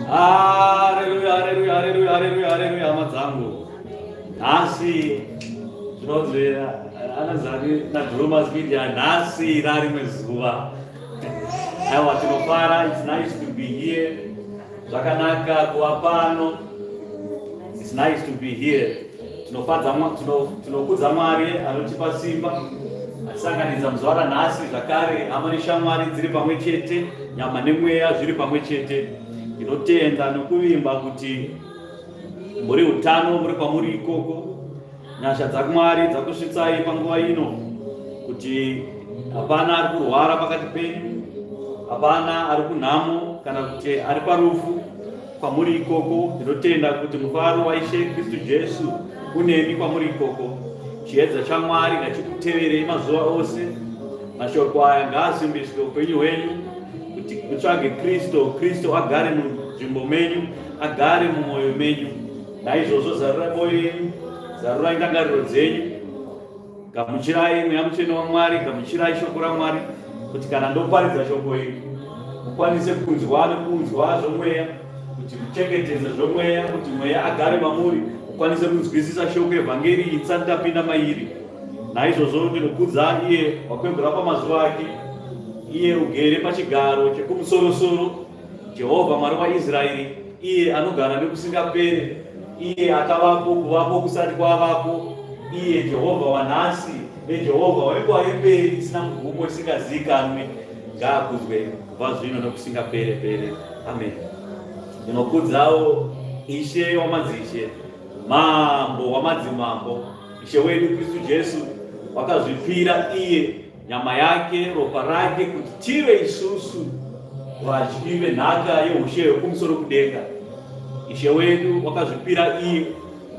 Haleluya, haleluya, haleluya, haleluya, haleluya, hama dzangu. Nhasi zvinonzi anazani naDromas Media, nhasi rarimwe zuva. Aiwa, tinofara. It's nice to be here. Zvakanaka kuva pano. It's nice to be here. Tinofadza, tinokudza Mwari anotipa simba atisanganidza muzuva ranhasi zvakare. Hama neshamwari dziri pamwe chete, nyama nemweya zviri pamwe chete. Ndinotenda nokuvimba kuti muri utano, muri kwamuri ikoko. Nyasha dzaMwari dzakusvitsai panguva ino, kuti hapana ari kurwara pakati penyu, hapana ari kunhamo kana kuti ari parufu kwamuri ikoko. Ndinotenda kuti mufaro waIshe Kristu Jesu unemi kwamuri ikoko. Chiedza chaMwari ngachikuteverei mazuva ose. Mashoko aya ngaasimbiswe upenyu hwenyu, kuti mutsvage Kristu, Kristu agare munzvimbo menyu, agare mumwoyo menyu. Naizvozvo zarurai mwoyo yenyu, zarurai ndangariro dzenyu, gamuchirai Mweya Mutsvene waMwari, gamuchirai shoko raMwari, kuti kana ndoparidza shoko iri mukwanise kunzwa nekunzwa zvomweya, kuti muchengetedze zvomweya, kuti Mweya agare mamuri, mukwanise kunzwisisa shoko evhangeri itsva ndapinda mairi. Naizvozvo ndinokudza iye wakwegura pamazuva ake, iye ugere pachigaro chekumusorosoro, Jehovha Mwari waIsraeri, iye anogara nekusingaperi, iye akavapo kuvapo kusati kwavapo, iye Jehovha wanhasi neJehovha wenguva yemberi isina mugumo, isingazivikanwi. Ngaakudzwe. Kubva zvino nokusingapere pere. Amen. Ndinokudzawo Ishe wamadzishe, Mambo wamadzimambo, Ishe wedu Kristu Jesu, wakazvipira iye nyama yake, ropa rake, kuti tive isusu vadyi venhaka yeushe hwekumusoro kudenga. Ishe wedu wakazvipira iye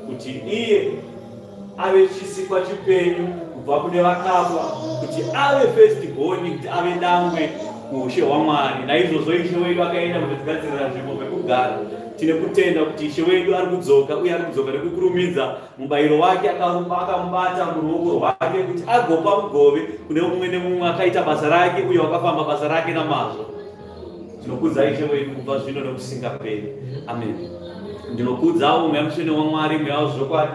kuti iye ave chisikwa chipenyu kubva kune vakafa, kuti ave first born, kuti ave dangwe muushe hwaMwari. Naizvozvo Ishe wedu akaenda kundotigadzirira nzvimbo pekugara. Tine kutenda kuti Ishe wedu ari kudzoka, uye ari kudzoka nekukurumidza. Mubayiro wake akamubata muruoko rwake kuti agopa mugove kune mumwe nemumwe akaita basa rake uye wakafamba basa rake namazvo. Tinokudza Ishe wedu kubva zvino nokusingaperi. Amen. Ndinokudzawo Mweya Mutsvene waMwari, Mweya wezvokwadi,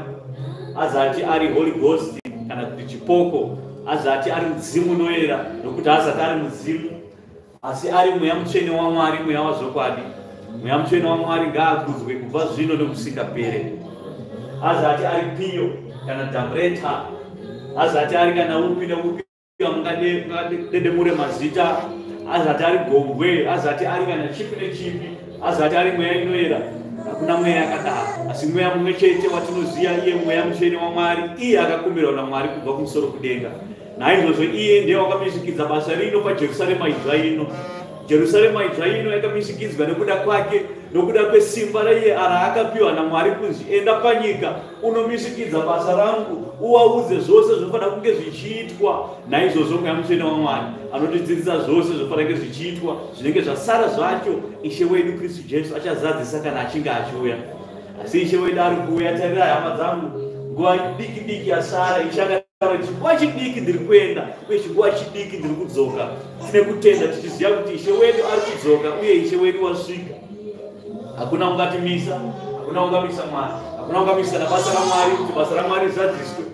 azati ari Holy Ghost kana kuti chipoko, azati ari mudzimu unoyera, nokuti azati ari mudzimu, asi ari Mweya Mutsvene waMwari, Mweya wazvokwadi. Mweya Mutsvene waMwari ngaakudzwe kubva zvino nokusingapere. Azati ari piyo kana damreta, azati ari kana upi neupi mungadedemure mazita, azati ari gombwe, azati ari kana chipi nechipi, azati ari mweya inoyera. Hakuna mweya yakadaro, asi mweya mumwe chete watinoziva, iye Mweya Mutsvene waMwari, iye akakumbirwa naMwari kubva kumusoro kudenga. Naizvozvo iye ndiye wakamisikidza basa rino paJerusarema idzva ino. Jerusarema idzva ino yakamisikidzwa nekuda kwake, nokuda kwesimba raiye raakapiwa naMwari kunzi, enda panyika unomisikidza basa rangu, uwaudze zvose zvinofanira kunge zvichiitwa. Naizvozvo Mweya Mutsvene waMwari anotidzidzisa zvose zvinofanira kunge zvichiitwa, zvinenge zvasara zvacho Ishe wedu Kristu Jesu achazadzisa kana achinge achiuya. Asi Ishe wedu ari kuuya. Tarirai hama dzangu, nguva diki diki yasara. Ishe akataura, chinguva chidiki ndiri kuenda, uye chinguva chidiki ndiri kudzoka. Tine kutenda tichiziva kuti Ishe wedu ari kudzoka, uye Ishe wedu wasvika. Hakuna ungatimisa, hakuna ungamisa Mwari, hakuna ungamisa nabasa raMwari kuti basa raMwari rizadziswe.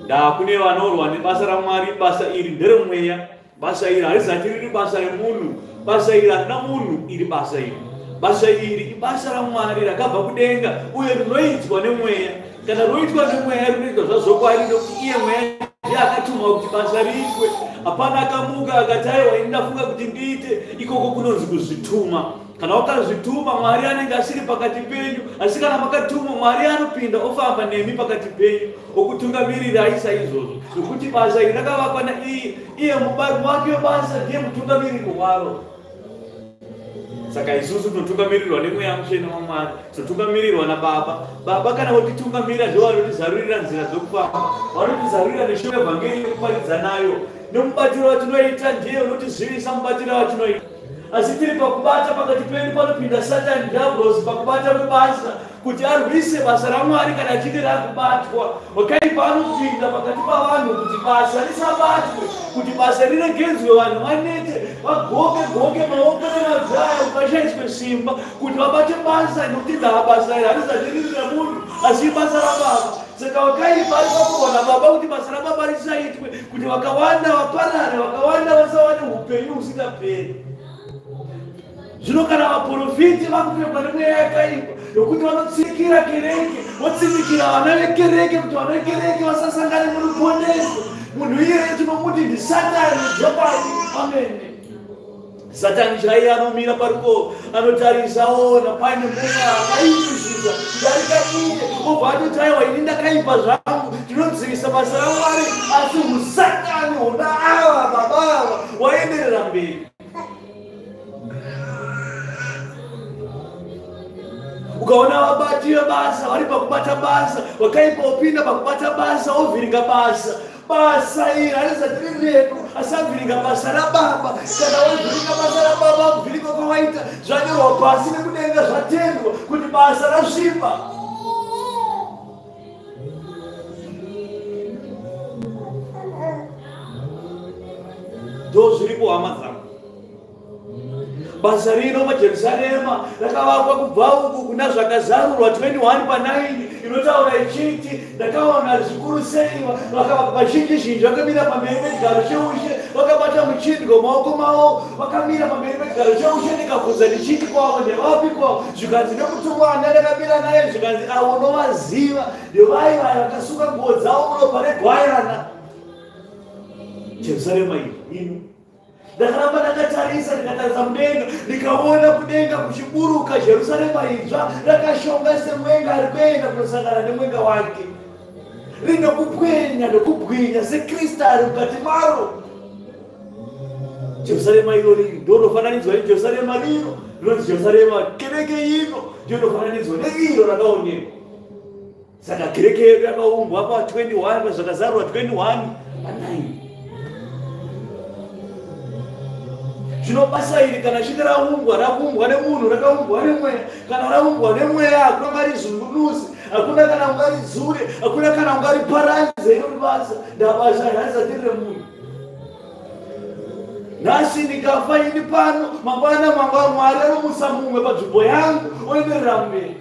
Ndakune vanorwa nebasa raMwari. Basa iri nderemweya. Basa iri harizati riri basa remunhu. Basa iri harina munhu, iri basa iri. Basa iri ibasa raMwari rakabva kudenga uye rinoitwa nemweya. Kana roitwa nemweya, rinoitwa zvazvokwadi, nokuti iye mweya ndiye akatuma kuti basa riitwe. Hapana akamuka akati, aiwa, ini ndafunga kuti ndiite. Ikoko kunonzi kuzvituma. Kana wakazvituma, Mwari anenge asiri pakati penyu. Asi kana makatumwa, Mwari anopinda ofamba nemi pakati penyu, okutungamirirai saizvozvo. Nokuti basa iri rakavakwa naiye, iye mubari wake webasa ndiye mutungamiriri waro. Saka isusu tinotungamirirwa neMweya Mutsvene waMwari, tinotungamirirwa naBaba. Baba kana votitungamirira, ndivo vanotizarurira nzira dzokufamba, vanotizarurira neshoko yevhangeri yekuparidza nayo. Nemubatiro watinoita ndiye unotizivisa mubatiro watinoita. Asi tiri pakubata pakati pedu panopinda Satani Diablosi pakubata kwebasa kuti arwise basa raMwari kana achinge rakubatwa. Wakaipa anopinda pakati pavanhu kuti basa risabatwe, kuti basa riregedzwe, vanhu vanete, vagoke goke maoko nemadzaya kuti vashaiswe simba kuti vabate basa, nokuti ndaa basa iri harizati riri remunhu, asi ibasa raBaba. Saka wakaipa ari pakurwa naBaba kuti basa raBaba risaitwe, kuti vakawanda vaparare, vakawanda vasawane upenyu husingaperi. Zvino kana vaprofiti vakupfekwa nemweya yakaipa, yokuti vanotsikira kereke, votsimikira vana vekereke kuti vana vekereke vasasangane muruponeso, munhu iyeye tinomuti ndiSatani zvokwadi. Amene. Satani chaiye anomira pariko, anotarisa, ona paine mumwe akaipisisa kudarika iye, obva atoti, aiwa, ini ndakaipa zvangu, ndinodzivisa basa raMwari, asi usatani huna ava baba ava waenderera mberi. Ukaona vabati vebasa vari pakubata basa, wakaipa opinda pakubata basa, ovhiringa basa. Basa iri harizati riri redu, asi avhiringa basa raBaba. Kana wavhiringa basa rababa, kuvhiringa kwawaita zvanyorwa pasi nekudenga, zvatendwa kuti basa rasviba. Ndo zviripo hama dzangu. Basa rino paJerusarema rakavakwa kubva uku kuna Zvakazarurwa 21 pa9 inotaura ichiti, ndakaona zvikuru sei vazhinji zhinji vakamira pamberi pechigaro cheushe, vakabata muchindwa maoko mavo, vakamira pamberi pechigaro cheushe. Ndikabvunza ndichiti kwavo, ndevapi kwavo? Zvikanzi nekutumwa anga ndakamira naye, zvikanzi, avo unovaziva, ndevai vaya vakasuka nguo dzavo muropa regwayana. Jerusarema iri ino. Ndakaramba ndakatarisa, ndikatarisa mudenga, ndikaona kudenga kuchiburuka Jerusarema idzva, rakashonga semwenga ari kuenda kunosangana nemwenga wake, rine kupwenya nokubwinya sekristari mukati maro. Jerusarema irori ndorofananidzwa neJerusarema rino, rinonzi Jerusarema kereke ino ndinofananidzwa neiro rakaonekwa. Saka kereke yedu yakaumbwa pa 21 pazvakazarurwa 21 pa9. Zvino basa iri kana chinge raumbwa, rakuumbwa nemunhu, rakaumbwa nemweya. Kana raumbwa nemweya, hakuna ungarizungunusi, hakuna kana ungaridzure, hakuna kana ungariparadze iro basa. Ndabasa harisati riri remunhu. Nhasi ndikafa ini pano, mangwana Mwari anomutsa mumwe panzvimbo yangu oenderera mberi.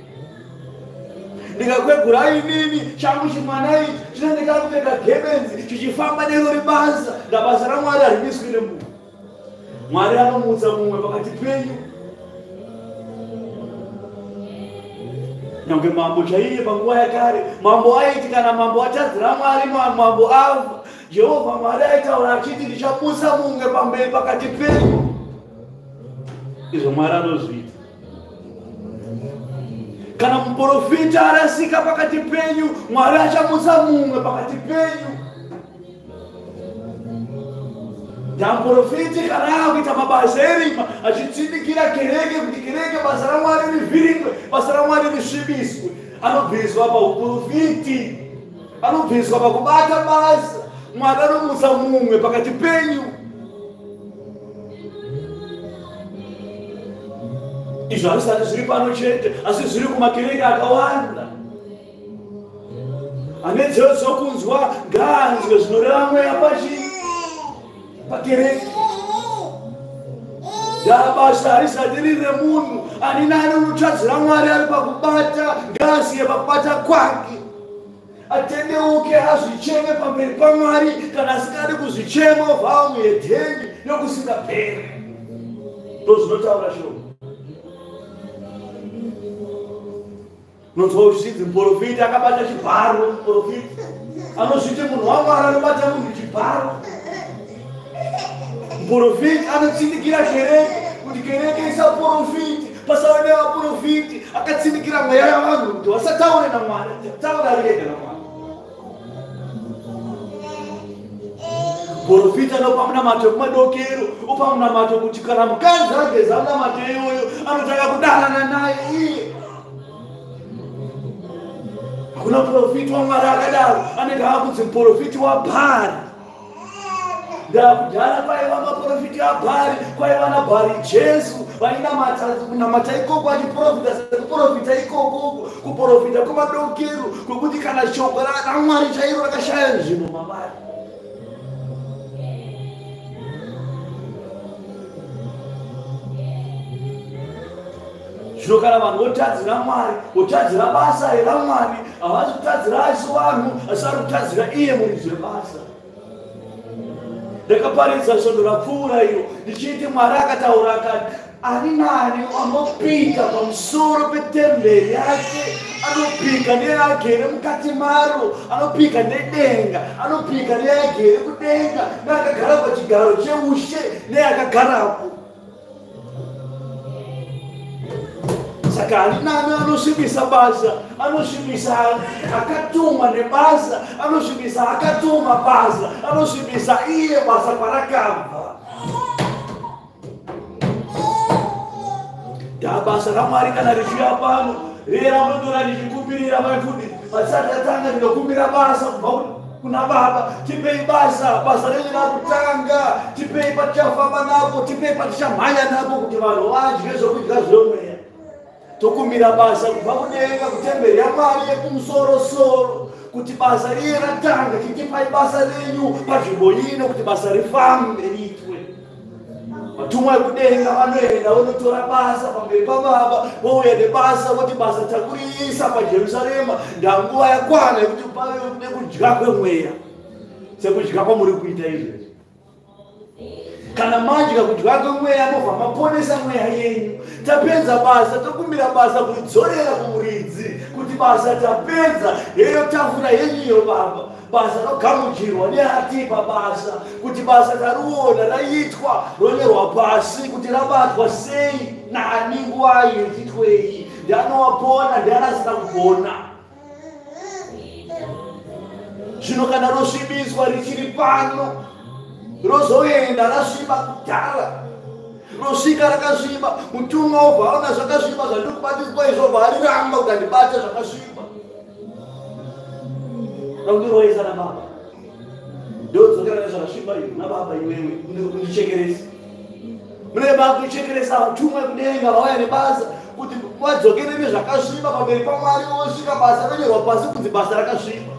Ndikakwegura inini, changu chimwana ichi chinenge chakupfeka gemenzi chichifamba nero rebasa. Ndabasa raMwari harimiswi nemunhu. Mwari anomutsa mumwe pakati penyu. Nyange mambo chaiye panguva yakare, mambo aiti kana mambo atadzira Mwari, mambo afa. Jehovha Mwari aitaura achiti ndichamutsa mumwe pamberi pakati penyu. Izvo Mwari anozviita. Kana muprofita arasika pakati penyu, Mwari achamutsa mumwe pakati penyu. Ndamuprofiti kana akuita mabasa erima achitsindikira kereke kuti kereke basa raMwari rivhiringwe, basa raMwari risvibiswe, anobviswa pauprofiti, anobviswa pakubata basa. Mwari anomutsa mumwe pakati penyu. Izvo hazvisati zviri pano chete, asi zviri kumakereke akawanda. Ane nzeve dzokunzwa ngaanzwe zvinoreva mweya pakereke. Ndabasa harisati riri remunhu. Ani nani unotadzira Mwari ari pakubata, ngaasiye pakubata kwake, atendeuke, azvicheme pamberi paMwari. Kana asingadi kuzvichema, obva muhedheni nokusingaperi. Ndozvinotaura shoko. Unonzwa uchinzi muprofita akabata chibharo. Muprofita anozviti munhu waMwari anobata munhu chibharo. Muprofita anotsindikira kereke kuti kereke isaprofiti, pasave nevaprofiti. Akatsindikira mweya yavanhu kuti vasataure naMwari, taura ari ega naMwari. Muprofita anopa munamato wekumadokero, opa munamato kuti kana mukadzi ageza munamato iyoyo, anotanga kudanana naye iye. Hakuna muprofiti waMwari akadaro, anenge akunzi muprofiti waBhari. Ndakudhara kwaiva maprofiti aBhari, kwaiva naBhari Jesu, vainamata kunamata ikoko, achiprofita sekuprofita ikoko, kuprofita kwemadokero, kwekuti kana shoko raMwari chairo rakashaya nzvimbo mavari. Zvino kana vanhu votadzira Mwari, votadzira basa raMwari, havasi kutadzira isu vanhu, asi vari kutadzira iye muridzi webasa. Ndakaparidza svondo rapfuura iro ndichiti Mwari akataura akati ani nani anopika pamusoro petemberi yake, anopika neagere mukati maro, anopika nedenga, anopika neagere kudenga, neakagara pachigaro cheushe, neakagarapo. Saka ani nani anosvibisa basa, anosvibisa akatumwa nebasa, anosvibisa akatuma basa, anosvibisa iye basa kwarakabva. Ndabasa raMwari kana richiuya pano, rera munondora ndichikumbirira vaifundisi vasati atanga, ndinokumbira basa kubva kuna Baba. Tipei basa, basa renyu rakutanga, tipei patichafamba napo, tipei patichamhanya napo kuti vanhu vadye zvokudya zvomweya. Tokumbira basa kubva kudenga, kutemberi yaMwari yekumusorosoro, kuti basa riye ratanga, chitipai basa renyu panzvimbo ino kuti basa rifambe riitwe. Vatumwa vekudenga vanoenda vonotora basa pamberi paBaba, vouya nebasa, voti basa takuriisa paJerusarema. Ndanguva yakwana yekuti pave nekudya kwemweya, sekudya kwamuri kuita izvezvi. Kana madya kudya kwemweya, mobva maponesa mweya yenyu. Tapedza basa, tokumbira basa kuridzorera kumuridzi kuti basa tapedza, heyo tafura yenyu iyo Baba. Basa rogamuchirwa neatipa basa, kuti basa tariona raitwa ronyorwa pasi kuti rabatwa sei, nani, nguvai, richiitwei, ndiani wapona, ndiani asina kupona. Zvino kana rosvibiswa richiri pano, rozoenda rasviba kudhara, rosvika rakasviba, mutumwa obva aona zvakasviba zvandiri kubatiswa izvo, obva ariramba kuti andibate zvakasviba. Rakundiroesa nababa, ndodzokera nezvakasviba izvo nababa, iwewe undichekeresa. Mune vakuchekeresa vatumwa kudenga vauya nebasa kuti vadzokere nezvakasviba pamberi paMwari, vosvika basa ronyorwa pasi kunzi basa rakasviba.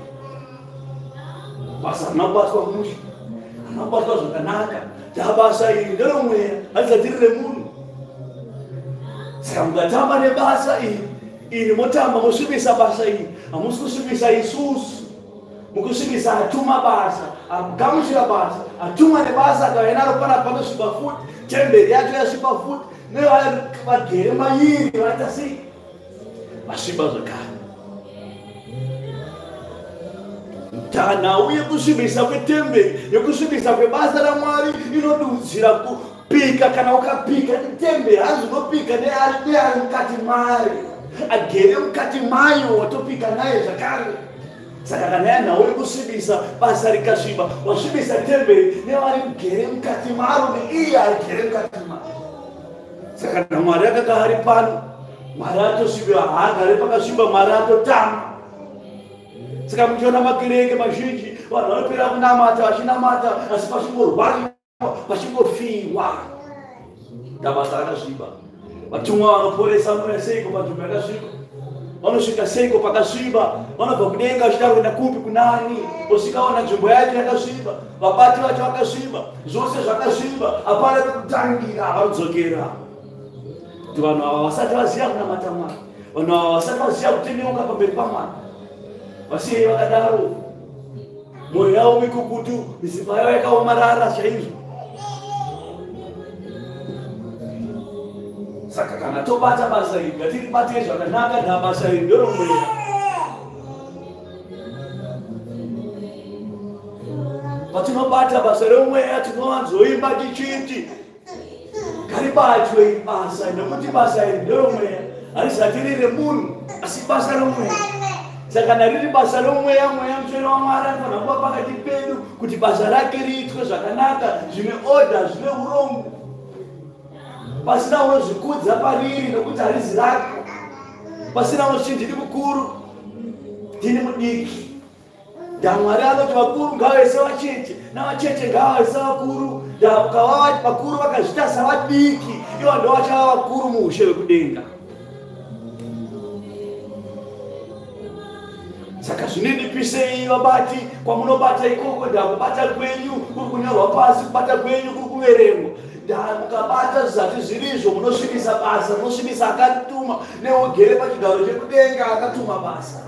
Basa harina kubatwa mushe, harina kubatwa zvakanaka. Basa iri nderomweya, harisati riri remunhu. Saka mukatamba nebasa iri, motamba mosvibisa basa iri, hamusi kusvibisa isusu, mukusvibisa atuma basa, akugamuchira basa, atumwa nebasa, akauya naro panapa panosviba futi, temberi yacho yasviba futi, nevagere mairi vaita sei, vasviba zvakare. Nhau yekusvibisa kwetemberi, yekusvibisa kwebasa raMwari inodudzira kupika. Kana ukapika netemberi, hanzi unopika neari mukati mari, agere mukati mayo, watopika naye zvakare. Saka kana yanhau yekusvibisa basa rikasviba, wasvibisa temberi nevari mugere mukati maro, neiye arigere mukati maro. Saka kana Mwari akanga ari pano, Mwari atosviba, haagare pakasviba, Mwari atotama. Saka muchiona makereke mazhinji, vanhu vanopera kunamata, vachinamata, asi pachingorwariwa, pachingofiwa, ndabasa rakasviba. Vatumwa vanoporesa vanouya seiko panzvimbo yakasviba? Vanosvika seiko pakasviba? Vanobva kudenga vachida kuenda kupi, kunani? Osvika ona nzvimbo yacho yakasviba, vabati vacho vakasviba, zvose zvakasviba, hapana pekutangira. Vanodzokera kuti vanhu ava vasati vaziva kunamata Mwari, vanhu ava vasati vaziva kutendeuka pamberi paMwari, vasiyei vakadaro. Mwoyo yavo mikukutu, misimba yavo yakaomarara chaizvo. Saka kana tobata basa iri, ngatiribatei zvakanaka. Ndaa basa iri ndoromweya. Patinobata basa remweya, tinowanzoimba tichiti ngaribatwe basa, nekuti basa iri nderomweya, harisati riri remunhu, asi basa romweya. Saka kana riri basa romweya, Mweya Mutsvene waMwari anofanira kuva pakati pedu kuti basa rake riitwe zvakanaka, zvine order, zvine urongwa, pasina unozvikudza pariri nokuti harizi rako, pasina unochiti ndini mukuru, ndini mudiki. NdaMwari anoti vakuru ngavave sevacheche, navacheche ngavave sevakuru. Ndakava vakuru vakazviita savadiki, ivo ndo vachava vakuru muushe hwekudenga. Saka zvininipisei, vabati, kwamunobata ikoko. Ndakubata kwenyu kuri kunyorwa pasi, kubata kwenyu kuri kuverengwa. Mukabata zvisati zvirizvo, munosvibisa basa, munosvibisa akatuma neugere pachigaro chekudenga akatuma basa.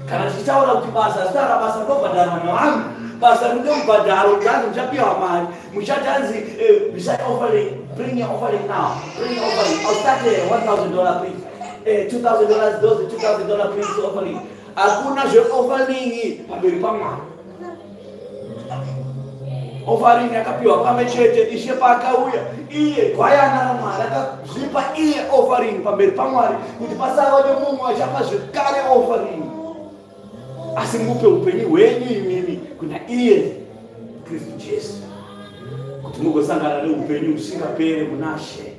Kana tichitaura kuti basa, zitaura basa rinobhadharwa nevanhu, basa rine mubhadharo, kuti hanzi muchapiwa mari, muchati hanzi beside offering, bring your offering now, bring your offering. I'll start a $1000 please, $2000, those $2000 please, offering. Hakuna zveoffering pamberi paMwari. Offering yakapiwa kamwe chete, Ishe paakauya, iye gwayana raMwari, akazvipa iye offering pamberi paMwari, kuti pasava nemumwe achapa zvekare offering, asi mupe upenyu hwenyu imimi kuna iye Kristu Jesu, kuti mugosangana neupenyu husingapere munashe,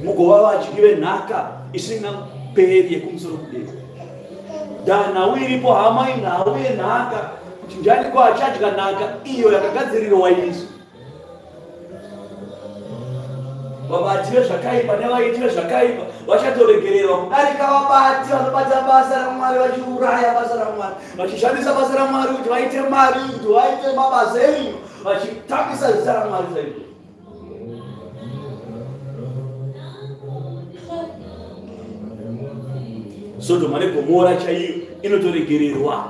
mugova vadyi venhaka isingaperi yekumusoro kudenga. Ndanhau iripo, hama, inhau yenhaka, kuti ndianiko achadya nhaka iyo yakagadzirirwa isu. Vabati vezvakaipa nevaiti vezvakaipa vachatoregererwa kudarika vabati vanobata basa raMwari vachiuraya basa raMwari, vachishandisa basa raMwari kuti vaite mari, kuti vaite mabasa erino, vachitambisa zita raMwari saizvo. Sodhoma neGomora chaiyo inotoregererwa.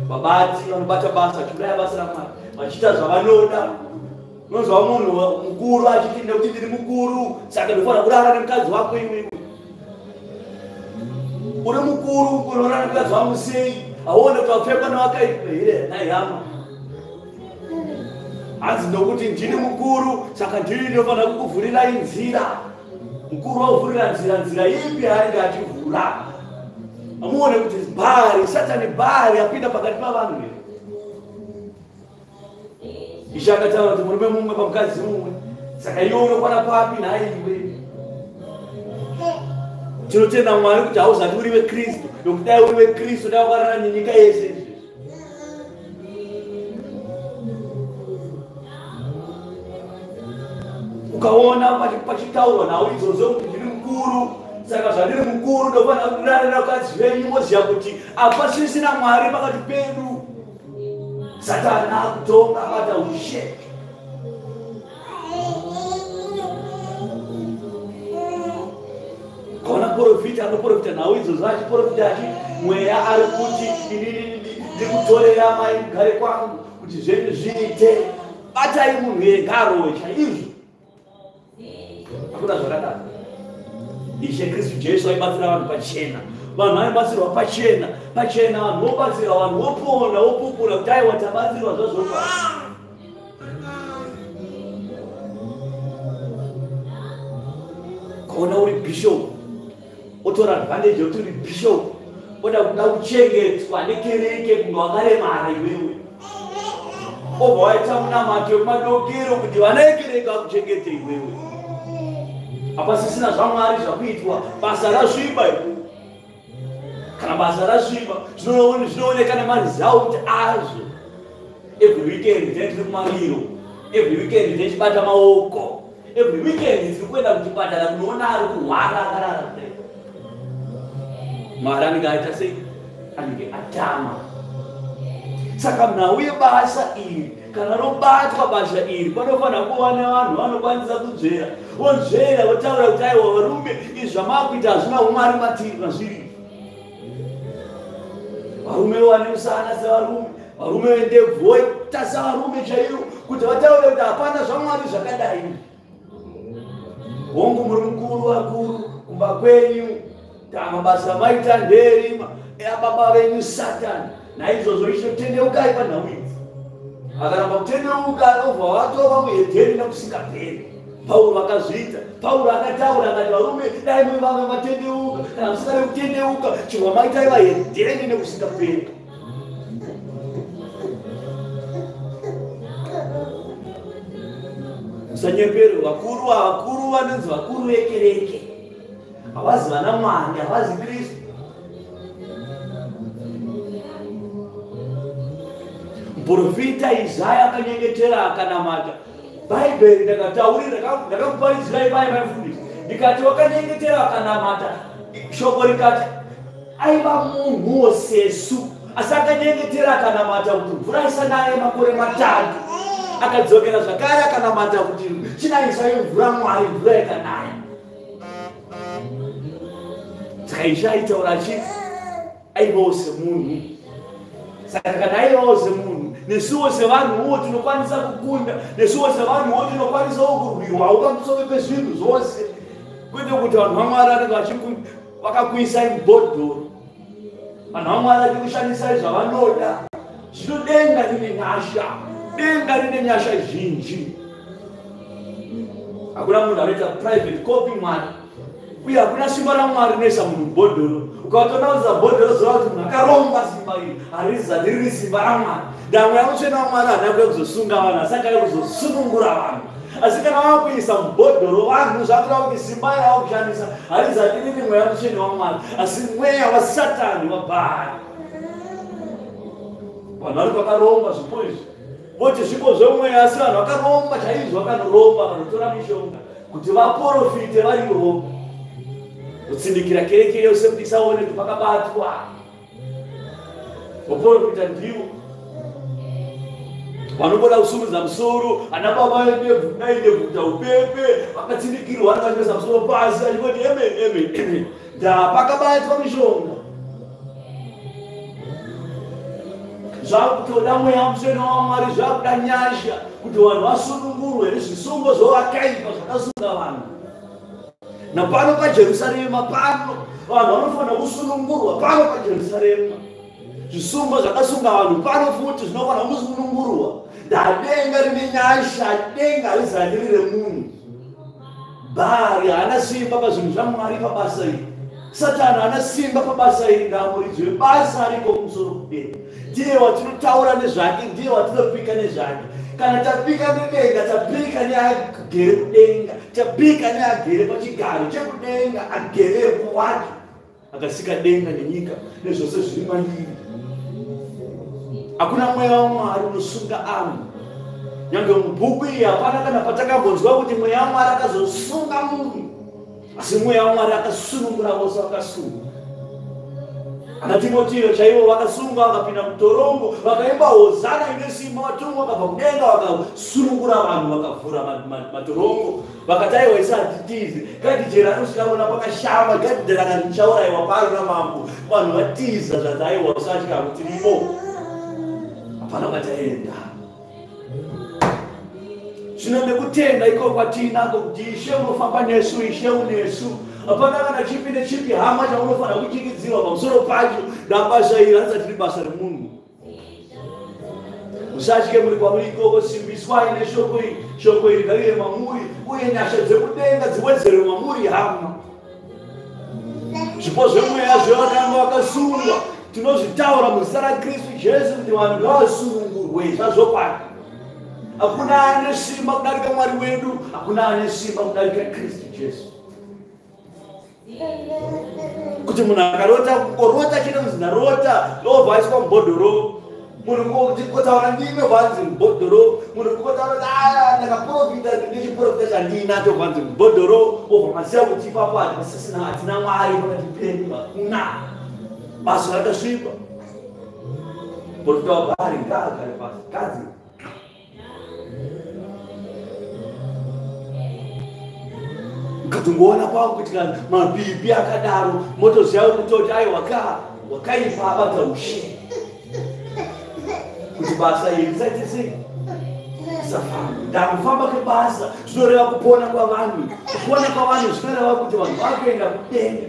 Vabati vanobata basa vachiuraya basa raMwari, vachiita zvavanoda. Unonzwa munhu mukuru achiti nekuti ndiri mukuru, saka ndinofanira kurara nemukadzi wako iwewe. Uri mukuru kuroora mukadzi wangu sei? Hauone kuti wapfekwa newakaipa here nhai hama? Hanzi nokuti ndini mukuru saka ndini ndinofanira kukuvhurirai nzira. Mukuru wauvhurira nzira, nzira ipi yaanenge achivhura? Amuone kuti bhari, Satani bhari apinda pakati pavanhu here? Ishe akataura kuti murume mumwe pamukadzi mumwe, saka iwe unokwana papi nhai iwe? Tinotenda Mwari kuti hauzati uri veKristu, nokuti dai uri veKristu dai wakarara nenyika yese izvi. Ukaona pachitaurwa nhau idzodzo kuti ndiri mukuru, saka zvandiri mukuru ndofanira kurara nevakadzi venyu, moziva kuti hapasisina Mwari pakati pedu. Satani akutonga abata ushe. Kaona profita anoprofita nhau idzodzo achiprofita achi mweya ari kuti inini ndikutorera mai mugare kwangu kuti zvenyu zviite. Batai munhu ega arowe chaizvo. Hakuna zvakadaro. Ishe Kristu Jesu aibatsira vanhu pachena. Vanhu vaibatsirwa pachena, pachena vanhu vobatsirwa, vanhu vopona, vopupura kuti aiwa tabatsirwa zvazvopa. Kaona uri bishop, otora advantage yekuti uri bishop, oda kuda kuchengetwa nekereke kunge wakaremara iwewe. Obva waita munamato wekumadokero kuti vana vekereke vakuchengete iwewe. Hapasisina zvaMwari zvakuitwa, basa rasviba iwe. Kana basa rasviba, zvinooneka nemaresult azvo. Every weekend tine tiri kumariro, every weekend tichibata maoko, every weekend tiri kuenda kuchipatara kunoona ari kurwara akarara kudai. Mwari anenge aita sei? Anenge atama. Saka nhau yebasa iri, kana robatwa basa iri, panofanira kuva nevanhu vanokwanisa kunzvera, vonzvera votaura kuti aiwa varume, izvi zvamakuita hazvina umwari matiri mazviri. Varume vane musana sevarume, varume vendebvu voita sevarume chaivo, kuti vataure kuti hapana zvaMwari zvakadai. Hongu muri mukuru vakuru kumba kwenyu, mabasa maita ndeerima ababa venyu Satani. Naizvozvo ishe tendeukai panhau idzi. Akaramba kutendeuka anobva watova muhedheni nekusingaperi. Pauro akazviita. Pauro akataura akati varume dai muri vamwe matendeuka, kana musingade kutendeuka chibva maitai vahedheni nekusingaperi. Musanyepere vakuru, vakuru vanonzi vakuru vekereke. Havazi vana Mwari, havazi Kristu. Muprofita Isaya akanyengetera akanamata. Bhaibheri ndakataurira, ndakakuparidzirai pai vaifundisi. Ndikati wakanyengetera akanamata. Shoko rikati aiva munhuwo sesu, asi akanyengetera akanamata kuti mvura isanaye makore matatu. Akadzokera zvakare akanamata kuti chinayisai mvura Mwari, mvura ikanaya. Saka Ishe aitaura achiti aivawo semunhu. Saka kana aivawo semunhu, nesuwo sevanhuwo tinokwanisa kukunda, nesuwo sevanhuwo tinokwanisawo kurwirwawo pamusoro pezvinhu zvose. Kwete kuti vanhu vaMwari vanenge vakakuisai mubhodhoro, vanhu vaMwari vachikushandisai zvavanoda. Zvino denga rine nyasha, denga rine nyasha zhinji. Hakuna munhu anoita private copy Mwari, uye hakuna simba raMwari rinoisa munhu mubhodhoro. Ukatonaudza bhodhoro zova kuti munhu akaromba, simba iri harizati riri simba raMwari. Ndamwe yamutsvene waMwari haana kuya kuzosunga vanhu, asi akauya kuzosunungura vanhu. Asi kana vakuisa mubhodhoro vanhu, zvakuda kuti simba iri vakushandisa harizati riri mweya mutsvene waMwari, asi mweya waSatani waBhaari. Vanhu vari vakaromba zvipo izvi, voti zvipo zvemweya, asi vanhu vakaromba chaizvo, vakanoromba, vanotora mishonga kuti vaprofite vari voga, kutsindikira kereke yose kuti isaone kuti pakabatwa. Vaprofita ndivo vanongoda kusumudza musoro, ana baba vendebvu kudai ndebvu kuita upepe, vakatsindikirwa, vanenge vachipesa musoro pasi vachingoti eme eme eme, ndapakabatwa mishonga. Zvakutoda mweya mutsvene waMwari, zvakuda nyasha kuti vanhu vasunungurwe nezvisungo zvovakaipa zvakasunga vanhu. Napano paJerusarema pano vanhu vanofanira kusunungurwa pano paJerusarema. Zvisungo zvakasunga vanhu pano futi zvinofanira kusunungurwa. Ndadenga rine nyasha, denga harizati riri remunhu. Bhari haana simba pazvinhu zvaMwari pabasa iri. Satani haana simba pabasa iri, ndaamuridzi webasa ariko kumusoro kudenga. Ndiye watinotaura nezvake, ndiye watinopika nezvake. Kana tapika nedenga, tapika neagere kudenga, tapika neagere pachigaro chekudenga, agerepo wacho akasika denga nenyika nezvose zviri mariri. Hakuna mweya waMwari unosunga anhu. Nyange mubhuku iyi hapana kana patakambonzwa kuti mweya waMwari akazosunga munhu, asi mweya waMwari akasunungura vose vakasungwa. Ana Timotiyo chaivo vakasungwa vakapinda mutorongo, vakaimba hozana ine simba, vatumwa vakabva kudenga vakasunungura vanhu, vakavhura matorongo, vakati aiwa isu hatitizi. Gadhijeri anosvika kuona pakashama, gadhijeri akati ndichaurayiwa pano namambo. Vanhu vatiza zvanzi aiwa usatya tirimo, hapana kwataenda. Zvino nekutenda iko kwatiinako kuti Ishe unofamba nesu, Ishe unesu, hapana kana chipi nechipi hama chaunofanira kuchikidzirwa pamusoro pacho. Ndabasa iri harisati riri basa remunhu. Musatye muri kwamuri ikoko, simbiswai neshoko iri. Shoko iri ngarive mamuri, uye nyasha dzekudenga dziwedzerwe mamuri hama. Zvipo zvemweya zvevakanga vakasungwa tinozvitaura muzita raKristu Jesu kuti vanhu ngavasunungurwe zvazvokwadi. Hakuna ane simba kudarika Mwari wedu, hakuna ane simba kudarika Kristu Jesu. Kuti munhu akarota, kungorota chete kunzi ndarota, ndobva aiswa mubhodhoro. Munhu kungotaura ndimi bvanzi mubhodhoro. Munhu kungotaura kuti aya ndakaprofita nechiprofita chandiinacho bvanzi mubhodhoro. Obva maziva kuti ipapo hatisisina, hatina Mwari pakati pedu, hakuna basa rakasviba. Profita waBhaari ngaagare pasi, kadzi. Ukatongoona kwavo kuti kana mapipi akadaro motoziva kutoti aiwa ka wakaipa abata ushe kuti basa iri risaite sei, risafamba. Ndakufamba kwebasa zvinoreva kupona kwavanhu, kupona kwavanhu zvinoreva kuti vanhu vakuenda kudenga.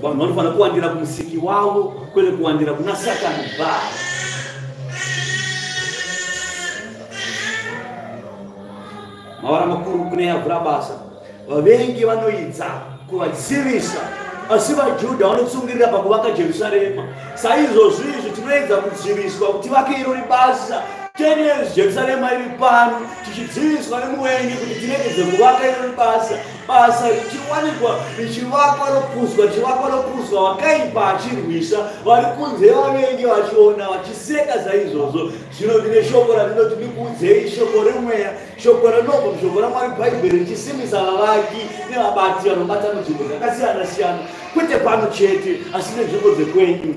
Vanhu vanofanira kuwandira kumusiki wavo kwete kuwandira kuna Satani Bhaari. Mavara makuru kune yavhura basa. Vavengi vanoidza kuvadzivisa, asi vaJudha vanotsungirira pakuvaka Jerusarema. Saizvozvo izvi tinoedza kudziviswa kuti tivake irori basa. 10 years Jerusarema iri pano, tichidziviswa nemuvengi kuti tiregedze kuvaka irori basa. Basa richiwanikwa richivakwa ropuzwa, richivakwa ropuzwa, vakaipa achirwisa, vari kunze vavengi vachiona vachiseka saizvozvo. Zvino ndine shoko randinoti ndikuudzei, shoko remweya, shoko rinobva mushoko raMwari Bhaibheri, richisimbisa vavaki nevabati vanobata munzvimbo dzakasiyana siyana, kwete pano chete asi nenzvimbo dzekwenyu.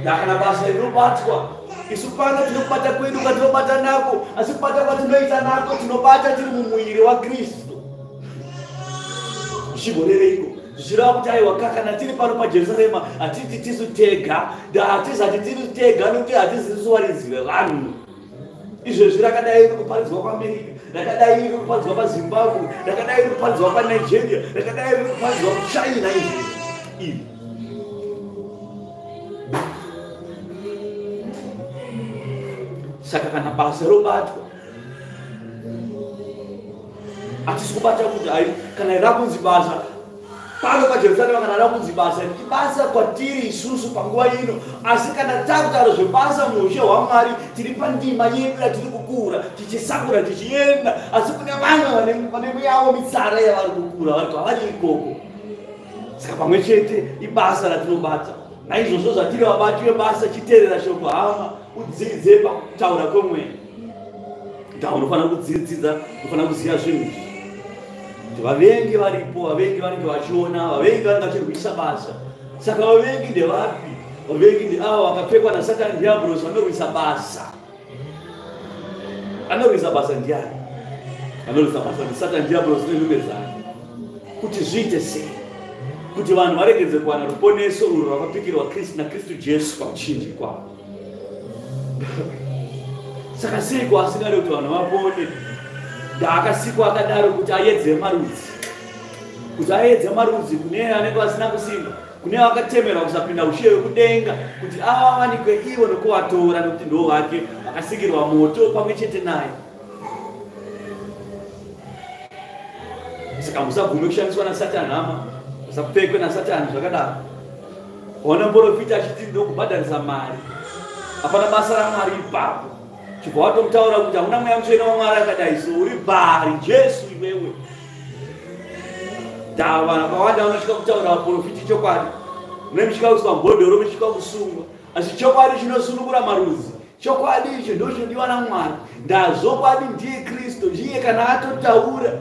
Kana basa rinobatwa, isu pano tinobata kwedu kwatinobata nako, asi kubata kwatinoita nako tinobata tiri mumuviri waKristu. Zvichigorereiko? Zvichireva kuti aiwa kana tiri pano paJerusarema hatiti tisu tega, hatizati tiri tega nokuti hatizisi varidzi vevanhu. Izvezvi rakadai riri kuparidzwa kuAmerica, rakadai riri kuparidzwa paZimbabwe, rakadai riri kuparidzwa paNigeria, rakadai riri kuparidzwa kuChina. Izvezvi iri saka kana basa robatwa hatisi kubata kuti ai kana rakunzi basa pano paJerusarema, kana rakunzi basa ibasa kwatiri isusu panguva ino, asi kana takutaura zvebasa muushe hwaMwari tiri pandima yedu yatiri kukura tichisakura tichienda, asi kune vamwe vane muyavo mitsara yavari kukura vari kwavari ikoko. Saka pamwe chete ibasa ratinobata. Naizvozvo zvatiri vabati vebasa, chiteerera shoko hama, udzidze pakutaura kwemweya. Nda unofanira kudzidzidza, unofanira kuziva zvinhu izvi kuti vavengi varipo, vavengi vanenge vachiona, vavengi vanenge vachirwisa basa. Saka vavengi ndevapi? Vavengi ndeava vakapfekwa naSatani Diablos, vanorwisa basa. Anorwisa basa ndiani? Anorwisa basa ndiSatani Diablos nenhume dzake. Kuti zviite sei? Kuti vanhu varegedze kuwana ruponeso urwu rwakapikirwa Kristu naKristu Jesu pamuchinjikwa. Saka seiko asingade kuti vanhu vapone? Ndaakasikwa akadaro kuti ayedze marudzi, kuti ayedze marudzi kune anenge vasina kusimba, kune vakatemerwa kusapinda ushe hwekudenga, kuti avawanikwe ivo nokuvatora, nekuti ndo vake vakasikirwa moto pamwe chete naye. Saka musabvume kushandiswa naSatani hama, musapfekwe naSatani zvakadaro. Waona muprofita achiti ndokubhadharisa mari, hapana basa raMwari ipapo. Chibva watomutaura kuti hauna mweya mutsvene waMwari akadai, so uri bhari Jesu iwewe. Ndava vanhu vakawanda vanosvika kutaura vaprofiti chokwadi, mune muchika kuiswa mubhodhoro, muchika kusungwa, asi chokwadi chinosunungura marudzi. Chokwadi icho ndo chinodiwa naMwari. Ndazvokwadi ndiye Kristu, ndiye kana atotaura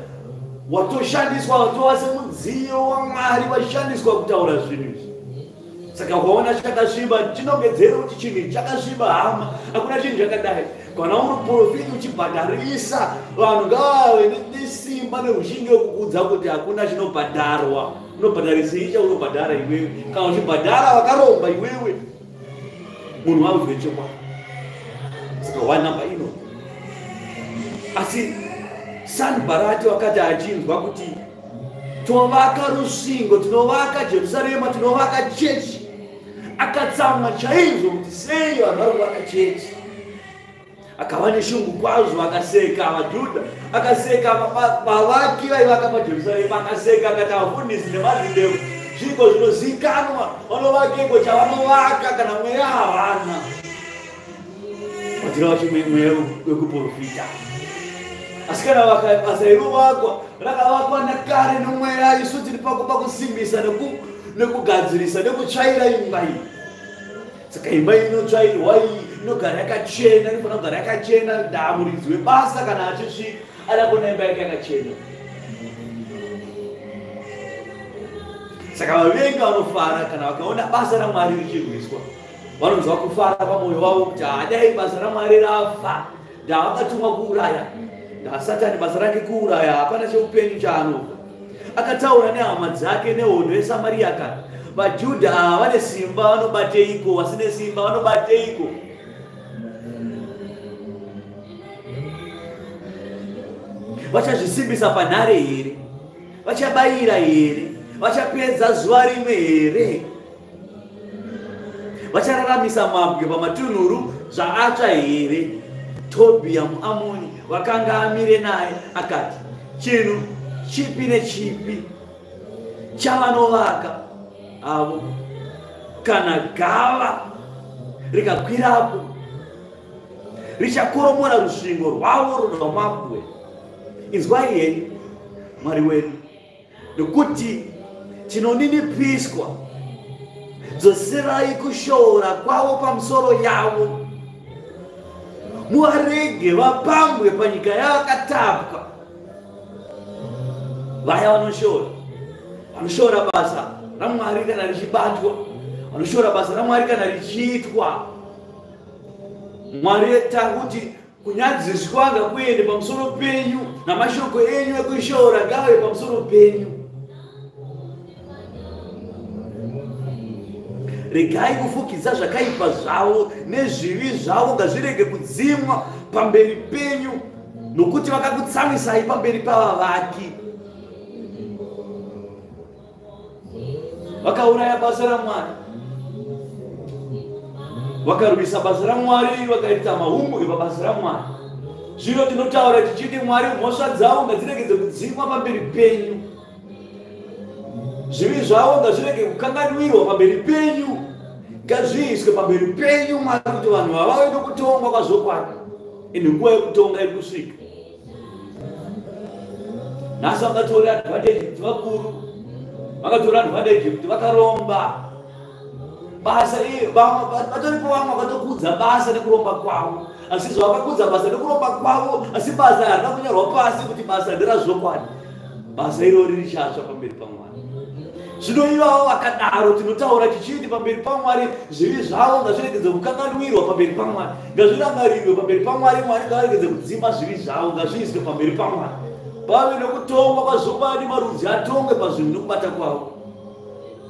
watoshandiswa, watova semudziyo waMwari, washandiswa kutaura zvinhu izvi. Saka ukaona chakasviba chinongedzera kuti chinhu ichi chakasviba hama, hakuna chinhu chakadai. Kana uri profiti uchibhadharisa vanhu, ngavave nesimba neushingi wekukuudza kuti hakuna chinobhadharwa. Unobhadharisei chaunobhadhara iwewe? Kana uchibhadhara vakaromba iwewe, munhu audzwe chokwadi. Saka one number ino. Asi Sanbarati wakati achinzwa kuti tovaka rusvingo, tinovaka Jerusarema, tinovaka chechi, akatsamwa chaizvo kuti sei vanhu vari kuvaka chechi. Akava neshungu kwazvo, akaseka vaJudha, akaseka vavaki vaivaka paJerusarema, akaseka akati vafundisi nemadzidemo zviko zvinozikanwa vanovakeko chavanovaka kana mweya havana. Vachireva mweya wekuprofita. Asi kana basa irovakwa rakavakwa nakare nomweya, isu tiri pako pakusimbisa nekugadzirisa nekutsvaira imba iyi. Saka imba inotsvairwa iyi inogara yakachena, inofanira kugara yakachena. Ndamuridzi webasa kana achisvika ada kuona imba yake yakachena. Saka vavengi vanofara kana vakaona basa raMwari richirwiswa, vanonzwa kufara pamwoyo wavo kuti hadai basa raMwari rafa, ndavakatumwa kuuraya, ndaSatani basa rake kuuraya, hapana cheupenyu chaanofa. Akataura nehama dzake nehondo yeSamaria akati, vaJudha ava vane simba vanobateiko, vasine simba vanobateiko? Vachazvisimbisa panhare here? Vachabayira here? Vachapedza zuva rimwe here? Vachararamisa mabwe pamatunhuru zvaatsva here? Tobhiya muAmoni wakanga amire naye akati, chinhu chipi nechipi chavanovaka avo, kana gava rikakwirapo, richakoromora rusvingo rwavo rwamabwe. Inzwai henyu Mwari wedu, nokuti tinoninipiswa. Dzoserai kushoora kwavo pamusoro yavo, muvarege vapambwe panyika yavakatapwa. Vaya vanoshora, vanoshora basa raMwari kana richibatwa, vanoshora basa raMwari kana richiitwa. Mwari takuti kunyadziswa ngakuende pamusoro penyu, namashoko enyu ekushora ngave pamusoro penyu. Regai kufukidza zvakaipa zvavo, nezvivi zvavo ngazvirege kudzimwa pamberi penyu, nokuti vakakutsamwisai pamberi pavavaki. Vakauraya basa raMwari, vakarwisa basa raMwari, vakaita mahumbwe pabasa raMwari. Zvino tinotaura tichiti Mwari, mhosva dzavo ngadziregedze kudzimwa pamberi penyu, zvivi zvavo ngazvirege kukanganwirwa pamberi penyu, ngazviiswe pamberi penyu Mwari, kuti vanhu vavave nokutongwa kwazvokwadi. Ine nguva yekutonga iri kusvika. Nhasi vakatora advantage kuti vakuru, vakatora advantage kuti vakaromba basa. Vatoripo vamwe vakatokudza basa nekuromba kwavo, asi zvavakakudza basa nekuromba kwavo, asi basa harina kunyorwa pasi kuti basa nderazvokwadi. Basa irori richatsva pamberi paMwari. Zvino ivavo vakadaro tinotaura tichiti pamberi paMwari, zvivi zvavo ngazviregedze kukanganwirwa pamberi paMwari, ngazvirangarirwe pamberi paMwari. Mwari ngavaregedze kudzima zvivi zvavo, ngazviiswe pamberi paMwari, pave nokutongwa kwazvokwadi, marudzi atongwe pazvinhu nokubata kwavo.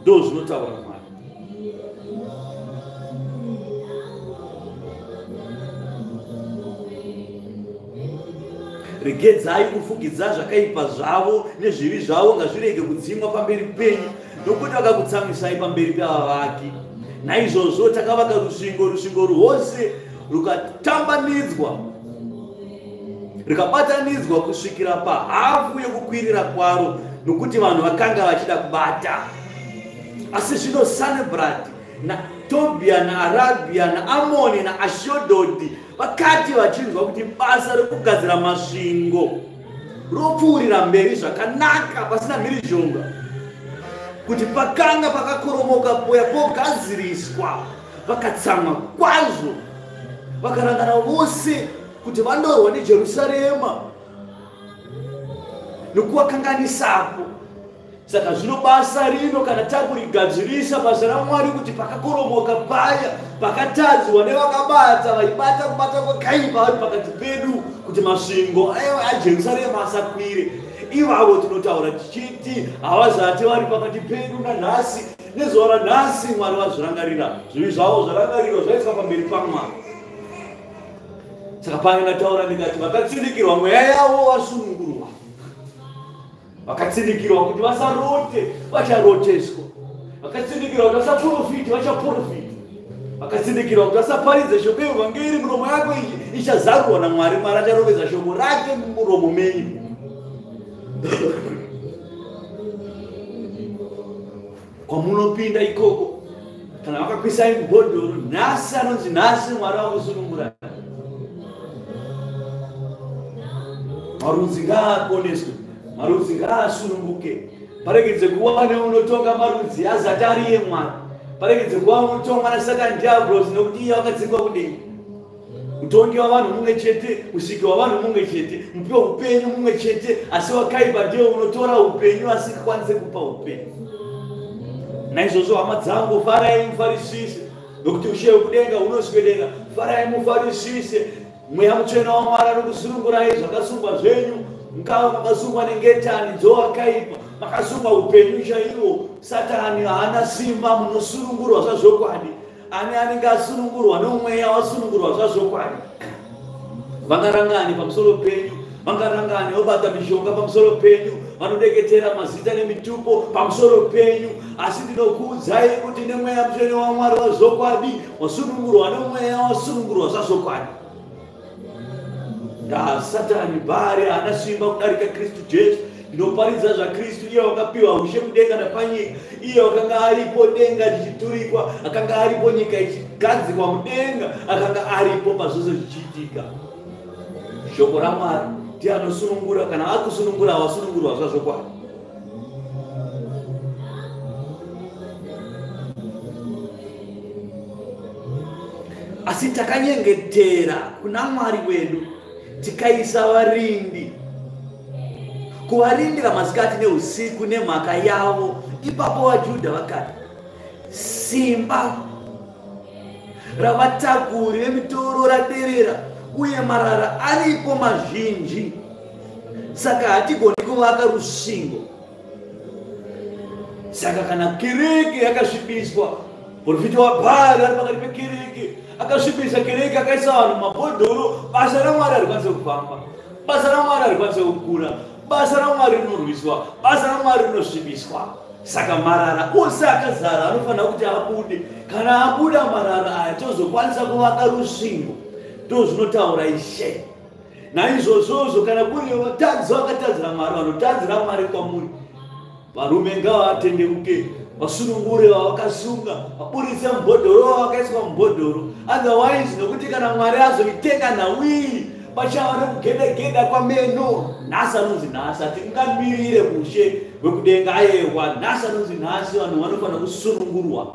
Ndo zvinotaura Mwari. Regedzai kufukidza zvakaipa zvavo nezvivi zvavo, ngazvirege kudzimwa pamberi penyu, nokuti vakakutsamwisai pamberi pevavaki. Naizvozvo takavaka rusvingo, rusvingo rwose rukatambanidzwa, rikabatanidzwa kusvikira pahafu yokukwirira kwaro, nokuti vanhu vakanga vachida kubata. Asi zvino Sanebharati naTobhia naArabhia naAmoni naAshodhodhi vakati vachinzwa kuti basa rekugadzira masvingo ropfuurira mberi zvakanaka pasina mhirizhonga, kuti pakanga pakakoromoka poya pogadziriswa, vakatsamwa kwazvo, vakarangana vose kuti vandorwa neJerusarema nokuvakanganisapo. Saka zvino basa rino kana takurigadzirisa, basa raMwari, kuti pakakoromoka paya pakatadzwa nevakabata vaibata kubata kwakaipa vari pakati pedu, kuti masvingo aJerusarema asakwire, ivavo tinotaura tichiti havazati vari pakati pedu nanhasi. Nezuva ranhasi Mwari vazvirangarira, zvivi zvavo zvarangarirwa, zvaiswa pamberi paMwari. Saka pane ndataura ndikati vakatsindikirwa mweya yavo vasunungurwa, vakatsindikirwa kuti vasarote vacharoteswa, vakatsindikirwa kuti vasaprofiti vachaprofita, vakatsindikirwa kuti vasaparidze shoko yevhangeri, miromo yako ichazarurwa naMwari. Mwari acharovedza shoko rake mumuromo menyu. Kwamunopinda ikoko, kana vakakwisai mubhodhoro, nhasi anonzi nhasi Mwari vakusunungura. Marudzi ngaaponeswe, marudzi ngaasununguke. Paregedze kuva neunotonga marudzi azati ari iye Mwari. Paregedze kuva unotongwa naSatani Diablosi, nokuti iye wakadzingwa kudenga. Mutongi wavanhu mumwe chete, musiki wavanhu mumwe chete, mupi weupenyu mumwe chete, asi wakaipa ndiye unotora upenyu asingakwanise kupa upenyu. Naizvozvo hama dzangu, farai mufarisise, nokuti ushe hwekudenga hunoswedera. Farai mufarisise, Mweya Mutsvene waMwari anokusunungurai zvakasungwa zvenyu. Mukava makasungwa nengetani dzowakaipa, makasungwa upenyu chaiwo. Satani haana simba, munosunungurwa zvazvokwadi. Ani anenge asunungurwa nomweya wasunungurwa zvazvokwadi. Vangarangani pamusoro penyu, vangarangani vobata mishonga pamusoro penyu, vanodeketera mazita nemitupo pamusoro penyu, asi ndinokuudzai kuti nemweya mutsvene waMwari wazvokwadi wasunungurwa nomweya wasunungurwa zvazvokwadi. Satani bhari haana simba kudarika Kristu Jesu. Ndinoparidza zvaKristu, iye wakapiwa ushe kudenga napanyika, iye wakanga aripo denga richiturikwa, akanga aripo nyika ichigadzikwa mudenga, akanga aripo pazvose zvichiitika. Shoko raMwari ndiye anosunungura, kana akusunungura wasunungurwa zvazvokwadi. Asi takanyengetera kuna Mwari wedu, tikaisa varindi kuvarindira masikati neusiku nemhaka yavo. Ipapo vaJudha vakati, simba ravatakuri vemitoro raderera, uye marara aripo mazhinji, saka hatigoni kuvaka rusvingo. Saka kana kereke yakasvibiswa, profita waBhaari ari pakati pekereke akasvibisa kereke, akaisa vanhu mabhodhoro, basa raMwari harikwanise kufamba, basa raMwari harikwanise kukura, basa raMwari rinorwiswa, basa raMwari rinosvibiswa. Saka marara ose akazara anofanira kuti abude. Kana abuda marara aya, tozokwanisa kuvaka rusvingo. Ndozvinotaura Ishe. Naizvozvozvo kana kuri vatadzi vakatadzira Mwari, vanotadzira Mwari kwamuri, varume ngavatendeuke, vasunungure vavakasunga, vaburitse mubhodhoro vavakaiswa mubhodhoro. Otherwise, nokuti kana Mwari azoitenga nhau iyi, pachava nekugeda-geda kwameno. Nhasi anonzi nhasi, hatingamirire ushe hwekudenga. Ayehwa, nhasi anonzi nhasi, vanhu vanofanira kusunungurwa.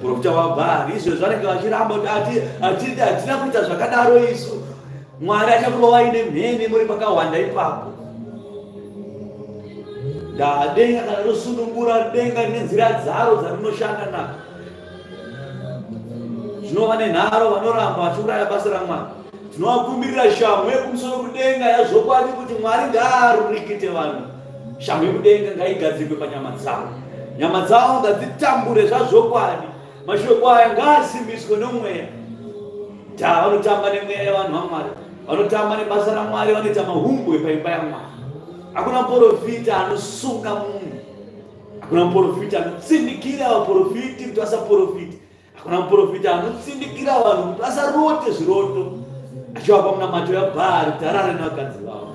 Profita waBhaari izvo vanenge vachiramba kuti hatidi, hatina kuita zvakadaro isu. Mwari achakurovai nemheni muri pakahwanda ipapo. Ndadenga kana rosunungura, denga rine nzira dzaro dzarinoshanda nadzo. Zvinova nenharo vanoramba vachiuraya basa raMwari. Tinovakumbirira shamhu yekumusoro kudenga yazvokwadi, kuti Mwari ngaarurikite vanhu. Shamhu yekudenga ngaigadzikwe panyama dzavo, nyama dzavo ngadzitambure zvazvokwadi. Mashoko aya ngaasimbiswe nomweya. Vanotamba nemweya yevanhu vaMwari, vanotamba nebasa raMwari, vanoita mahumbwe paimba yaMwari. Hakuna muprofita anosunga munhu, hakuna muprofita anotsindikira vaprofiti kuti vasaprofiti, hakuna muprofita anotsindikira vanhu kuti vasarote zviroto, achivapa munamato yaBhaari kuti arare nevakadzi vavo.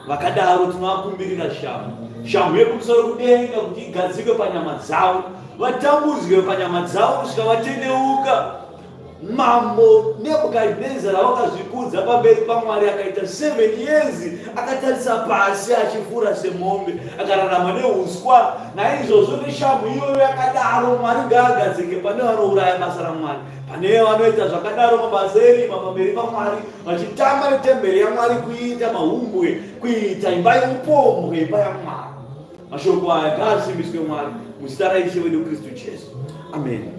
Vakadaro tinovakumbirira shamhu, shamhu yekumusoro kudenga kuti igadzikwe panyama dzavo, vatambudzwe panyama dzavo kusvika vatendeuka. Mambo Nebhukadhinezari wakazvikudza pamberi paMwari, akaita 7 years akatarisa pasi achifura semombe, akararama neuswa. Naizvozvo neshamhu iyoyo yakadaro, Mwari ngaagadzike pane vanouraya basa raMwari, pane vanoita zvakadaro mabasa erima pamberi paMwari, vachitamba netemberi yaMwari kuiita mahumbwe, kuita imba yeupombwe, imba yaMwari. Mashoko aya ngaasimbiswe Mwari muzita raIshe wedu Kristu Jesu. Amen.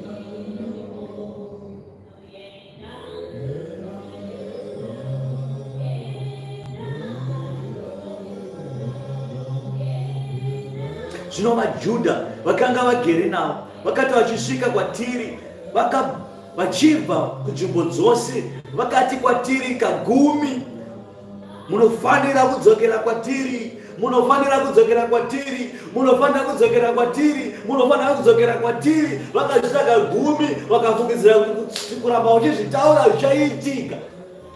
Zvino vaJudha vakanga vagere navo vakati vachisvika kwatiri, vachibva kunzvimbo dzose, vakati kwatiri kagumi, munofanira kudzokera kwatiri, munofanira kudzokera kwatiri, munofanira kudzokera kwatiri, munofanira kudzokera kwatiri. Vakazviita kagumi, vakafungidzira kuti kuramba uchizvitaura zvichaitika.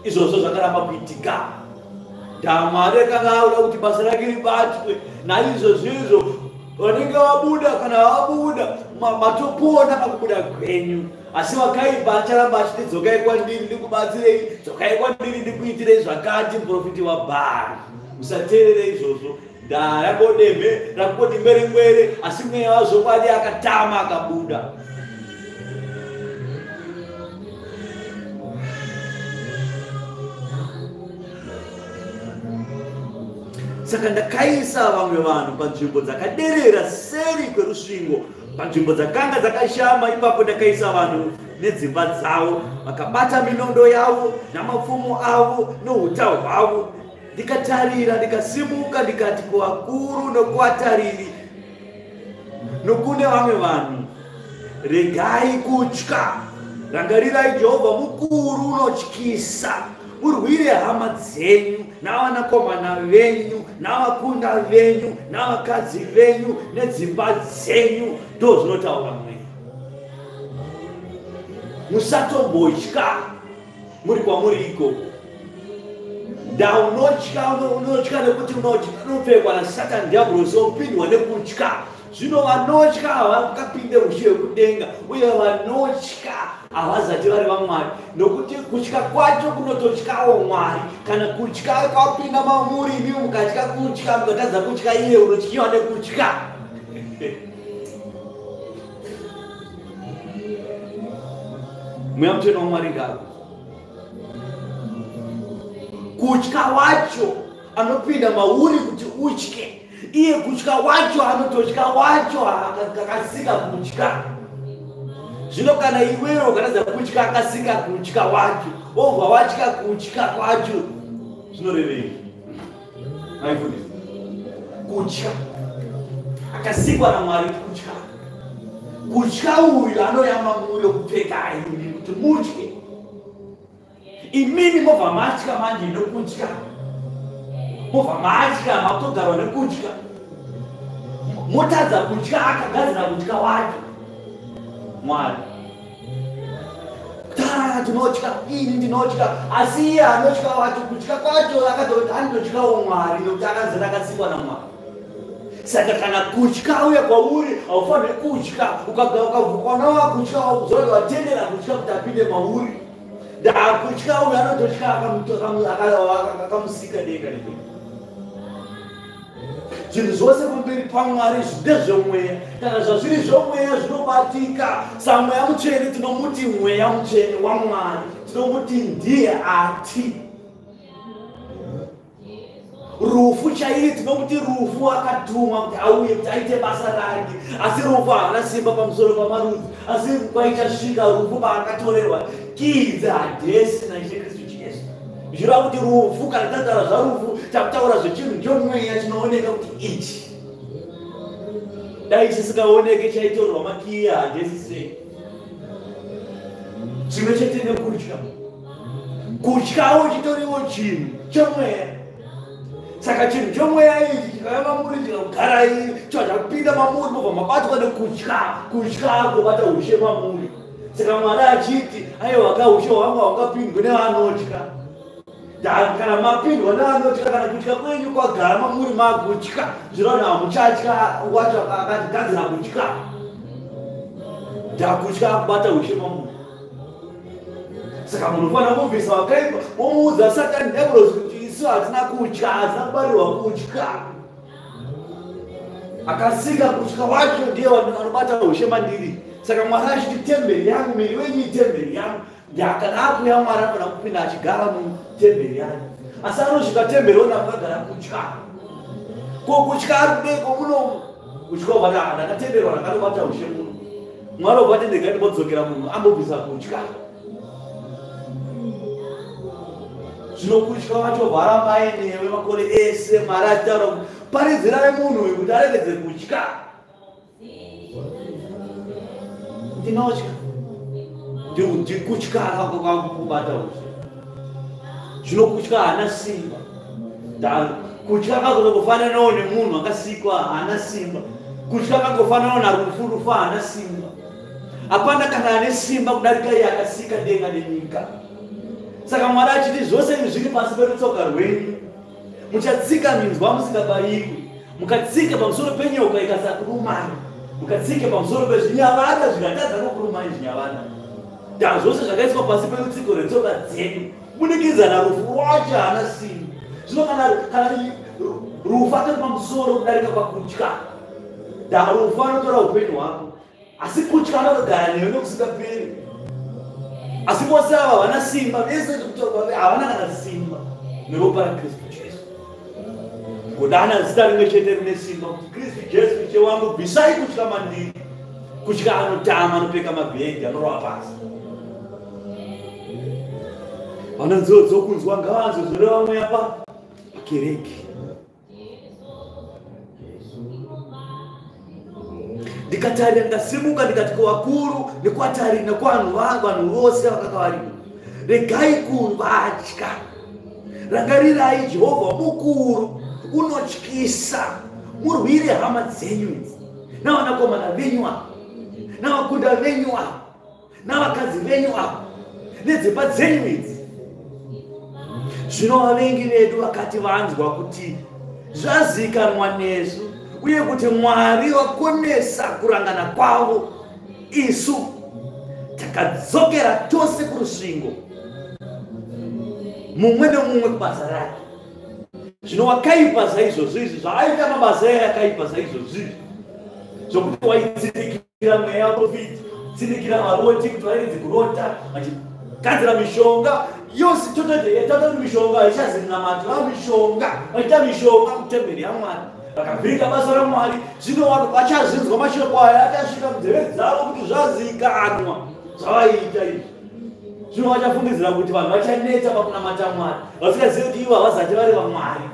Izvozvo zvakaramba kuitika. Mwari akanga auda kuti basa rake ribatwe. Naizvozvo izvo vanenge vabuda, kana vabuda matopona pakubuda kwenyu. Asi vakaipa acharamba achiti, dzokai kwandiri ndikubatsirei, dzokai kwandiri ndikuitirei zvakati, muprofiti waBhaari. Musateerere izvozvo. Ndarangodemhe rakungoti ngwere, asi mweya wazvokwadi akatama akabuda. Saka ndakaisa vamwe vanhu panzvimbo dzakaderera seri kwerusvingo, panzvimbo dzakanga dzakashama. Ipapo ndakaisa vanhu nedzimba dzavo, vakabata minondo yavo namapfumo avo nouta hwavo. Ndikatarira, ndikasimuka, ndikati kuvakuru nokuvatariri nokune vamwe vanhu, regai kutya, rangarirai Jehovha mukuru unotyisa, murwire hama dzenyu navanakomana venyu navakunda venyu navakadzi venyu nedzimba dzenyu. Ndo zvinotaura Mweya. Musatombotya muri kwamuri ikoko. Ndaunotya, unotya nekuti unopfekwa naSatani Diablosi, wopindwa nekutya. Zvino vanotya havangapinde ushe hwekudenga, uye vanotya havazati vari vaMwari, nokuti kutya kwacho kunototyawo Mwari. Kana kutya kwapinda mamuri, imi mukatya kutya, mukatadza kutya iye unotyiwa nekutya. Mweya Mutsvene waMwari ngaakudzwe. Kutya wacho anopinda mauri kuti utye, iye kutya wacho anototya wacho akasika kutya. Zvino kana iwewe ukatadza kutya akasika kutya wacho, wobva watya kutya kwacho, zvinorevei? Maifundisi, kutya akasikwa naMwari kutya. Kutya uyu anoyama mwoyo kupfeka imi kuti mutye. Imimi mobva matya manje nekutya, mobva matya makutogarwa nekutya, motadza kutya akagadzira kutya wacho Mwari. Tinotya, ini ndinotya, asi iye anotya wacho kutya kwacho akatoti anototyawo Mwari, nokuti akazara akasikwa naMwari. Saka kana kutya uya kwauri, haufaniri kutya. Ukaona wakutya, uzoti watendera kutya kuti apinde mauri. Ndakutya uyu anototya akamusika denga nenyika. Zvinhu zvose pamberi paMwari ndezvemweya. Kana zvazviri zvomweya zvinobatika. SaMweya Mutsvene tinomuti Mweya Mutsvene waMwari, tinomuti ndiye ati. Rufu chaiye tinomuti rufu akatumwa kuti auye kuti aite basa rake, asi rufu haana simba pamusoro pamarudzi. Asi kwaichasvika rufu paakatorerwa kii dzehadhesi naIshe Kristu Jesu. Zvireva kuti rufu, kana tataura zvarufu, takutaura zvechinhu chomweya chinooneka kuti ichi dai chisingaoneke chaitorwa makiyi ehadhesi sei. Zvimwe chete nekutya. Kutyawo chitoriwo chinhu chemweya. Saka chinhu chomweya ichi chikauya mamuri chikakugarai, chazvapinda mamuri mobva mabatwa nekutya, kutya kubata ushe mamuri. Saka Mwari achiti, aiwa ka ushe hwangu haungapindwi nevanotya. Kana mapindwa nevanotya, kana kutya kwenyu kwagara mamuri makutya, zvirona hamuchatya, wacho akati gadzira kutya. Ndakutya kubata ushe mamuri. Saka munofanira kubvisa wakaipa, womuudza Satani diabolos kuti isu hatina kutya, hatina kubarirwa kutya. Akasika kutya wacho ndiye anobata ushe mandiri. Saka Mwari achiti temberi yangu, miri wenyu itemberi yangu. Kana akuya Mwari anofanira kupinda achigara mutemberi yake. Asi anosvika temberi ona akagara kutya. Ko kutya ari kudeko munomu? Kutya ubva ndakatenderwa, ndakanobata ushe muno. Mwari obva ati ndega ndimbodzokera munhu ambobvisa kutya. Zvino kutya wacho varamba ainewe makore ese. Mwari achitaura kuti paridzirai munhu uyu kuti aregedze kutya. Ndinotya. Ndikutya kwakubata ushe. Zvino kutya haana simba. Kutya kakutofananawo nemunhu akasikwa, haana simba. Kutya kangofananawo narufu, rufu haana simba. Hapana kana ane simba kudarika iye akasika denga nenyika. Saka Mwari achiti zvose izvi zviri pasi perutsoka rwenyu. Muchatsika minzwa musingabayirwi. Mukatsika pamusoro penyoka ikasakurumai. Mukatsika pamusoro pezvinyavada zvikatadza kukurumai zvinyavada. Da zvose zvakaiswa pasi perutsiko rwetsoka dzedu. Budikidza narufu rwacho haana simba. Zvino kana rufu atori pamusoro kudarika pakutya. Da rufu anotora upenyu hwako. Asi kutya anogara newe nokusingaperi. Asi vose ava havana simba, vese havana kana simba neropa raKristu Jesu. Kudana zita rimwe chete rine simba kuti Kristu Jesu Ishe wangu, bvisai kutya mandiri. Kutya anotama, anopfeka mabhegi, anorova pasi. Vana nziyo dzokunzwa ngavanzwe zvoreva mweya pakereke. Ndikatarira, ndikasimuka, ndikati kuvakuru nekuvatariri nekuvanhu vangu, vanhu vose vakanga varimo, regai kuvatya. Rangarirai Jehovha mukuru unotyisa, murwire hama dzenyu idzi navanakomana venyu ava navakunda venyu ava navakadzi venyu ava nedzimba dzenyu idzi. Zvino vavengi vedu vakati vanzwa kuti zvazikanwa nesu uye kuti Mwari wakonesa kurangana kwavo, isu takadzokera tose kurusvingo, mumwe nemumwe kubasa rake. Zvino wakaipa saizvozvo izvi zvaaita mabasa aye akaipa saizvozvo izvi, zvokuti waitsindikira mweya waprofiti, tsindikira varoti kuti varedze kurota, vachigadzira mishonga yose. Tototi mishonga haichazi munamato, va mishonga, vachiita mishonga mutemberi yaMwari, vakavhirika basa raMwari. Zvino vanhu vachazvinzwa mashoko aya, achasvika munzeve dzavo kuti zvazikanwa zvavaiita izvi. Zvino vachafungidzira kuti vanhu vachanetsa pakunamata Mwari, vasingazivi kuti ivo havazati vari vaMwari.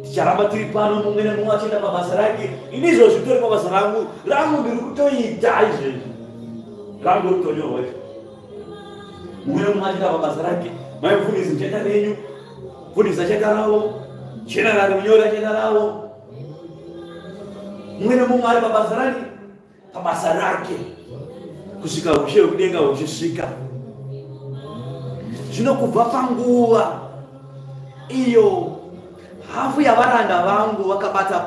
Ticharamba tiri pano, mumwe nemumwe achienda pabasa rake. Ini izvozvi tori pabasa rangu, rangu ndiri kutoita izvezvi, rangu rikutonyorwa izvo. Mumwe nemumwe achienda pabasa rake. Mai mufundisi muchaita renyu, mufundisi achaita ravo, generari munyori achaita ravo. Mumwe nemumwe ari pabasa rake, pabasa rake, kusvika ushe hwekudenga huchisvika. Zvino kubva panguva iyo hafu yavaranda vangu vakabata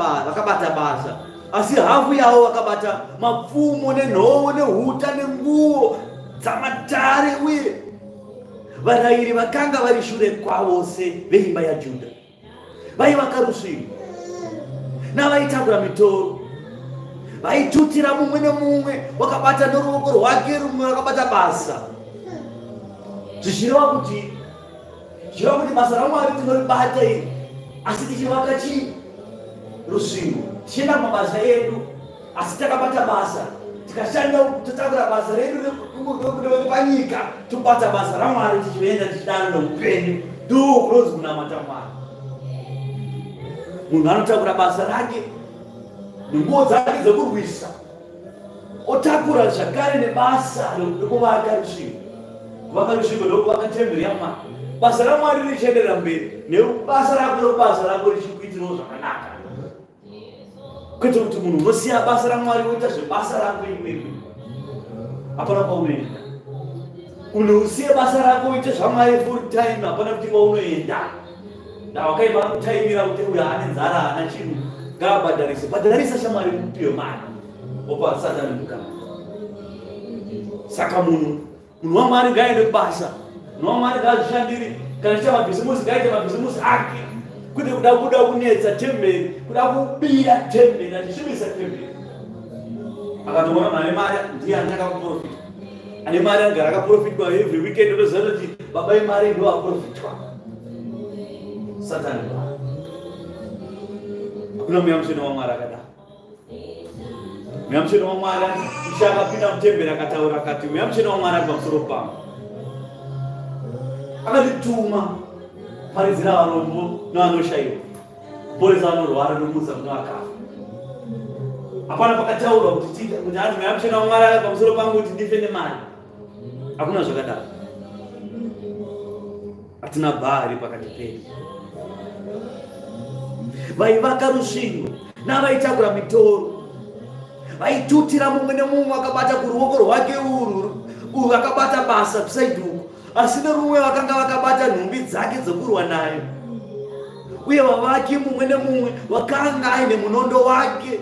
basa, asi hafu yavo vakabata mapfumo nenhovo nehuta nenguo dzamatare, uye varayiri vakanga vari shure kwavose veimba yaJudha vaivaka rusvingo navaitakura mitoro, vaitutira mumwe nemumwe wakabata noruoko rwake rumwe vakabata basa. Zvichireva kuti basa raMwari tinoribata iri, asi tichivaka chii? Rusvingo. Tichienda kumabasa edu, asi takabata basa, tikashanda, totakura basa redu panyika, tobata basa raMwari, tichienda tichidaro noupenyu. Ndo kunonzi kunamata Mwari. Munhu anotakura basa rake nenguo dzake dzekurwisa, otakura zvakare nebasa rekuvaka rusvingo. Kuvaka rusvingo ndokuvaka temberi yaMwari. Basa raMwari richienderera mberi nebasa rako robasa rako richikuitirawo zvakanaka. Kwete kuti munhu unosiya basa raMwari woita zvebasa rako iwewe. Hapana kwaunoenda. Unosiya basa rako uite zvaMwari full time, hapana kuti kwaunoenda. Ndawakaiva kutaimira kuti uyo ane nzara haana chinhu ngaabhadharise. Bhadharisa shamwari mupiwe mari. Opa Satani mukana. Saka munhu waMwari ngaaende kubasa. Munhu waMwari ngaazvishandire. Kana achiita mabhizimusi ngaaite mabhizimusi ake. Kwete kuda kuda kunetsa temberi, kuda kubira temberi, achisvibisa temberi. Akatoona munhu ane mari ndiye anotanga kuprofita. Ane mari anogara akaprofitwa every weekend, otoziva kuti baba vemari ndivo vaprofitwa. Satani. Hakuna mweya mutsvene waMwari akadaro. Mweya mutsvene waMwari Ishe akapinda mutemberi akataura akati mweya mutsvene waMwari ari pamusoro pangu. Akandituma paridzira varombo nevanoshayiwa, kuporesa vanorwara nokumutsa kune vakafa. Hapana pakataurwa kuti kuti hanzi mweya mutsvene waMwari ari pamusoro pangu kuti ndife nemari. Hakuna zvakadaro. Hatina bhari pakati pedu. Vaivaka rusvingo navaitakura mitoro vaitutira mumwe nemumwe akabata kuruoko rwake urwu urwu akabata basa kusaidi uku, asi nerumwe vakanga vakabata nhumbi dzake dzokurwa nayo. Uye vavaki mumwe nemumwe wakanga aine munondo wake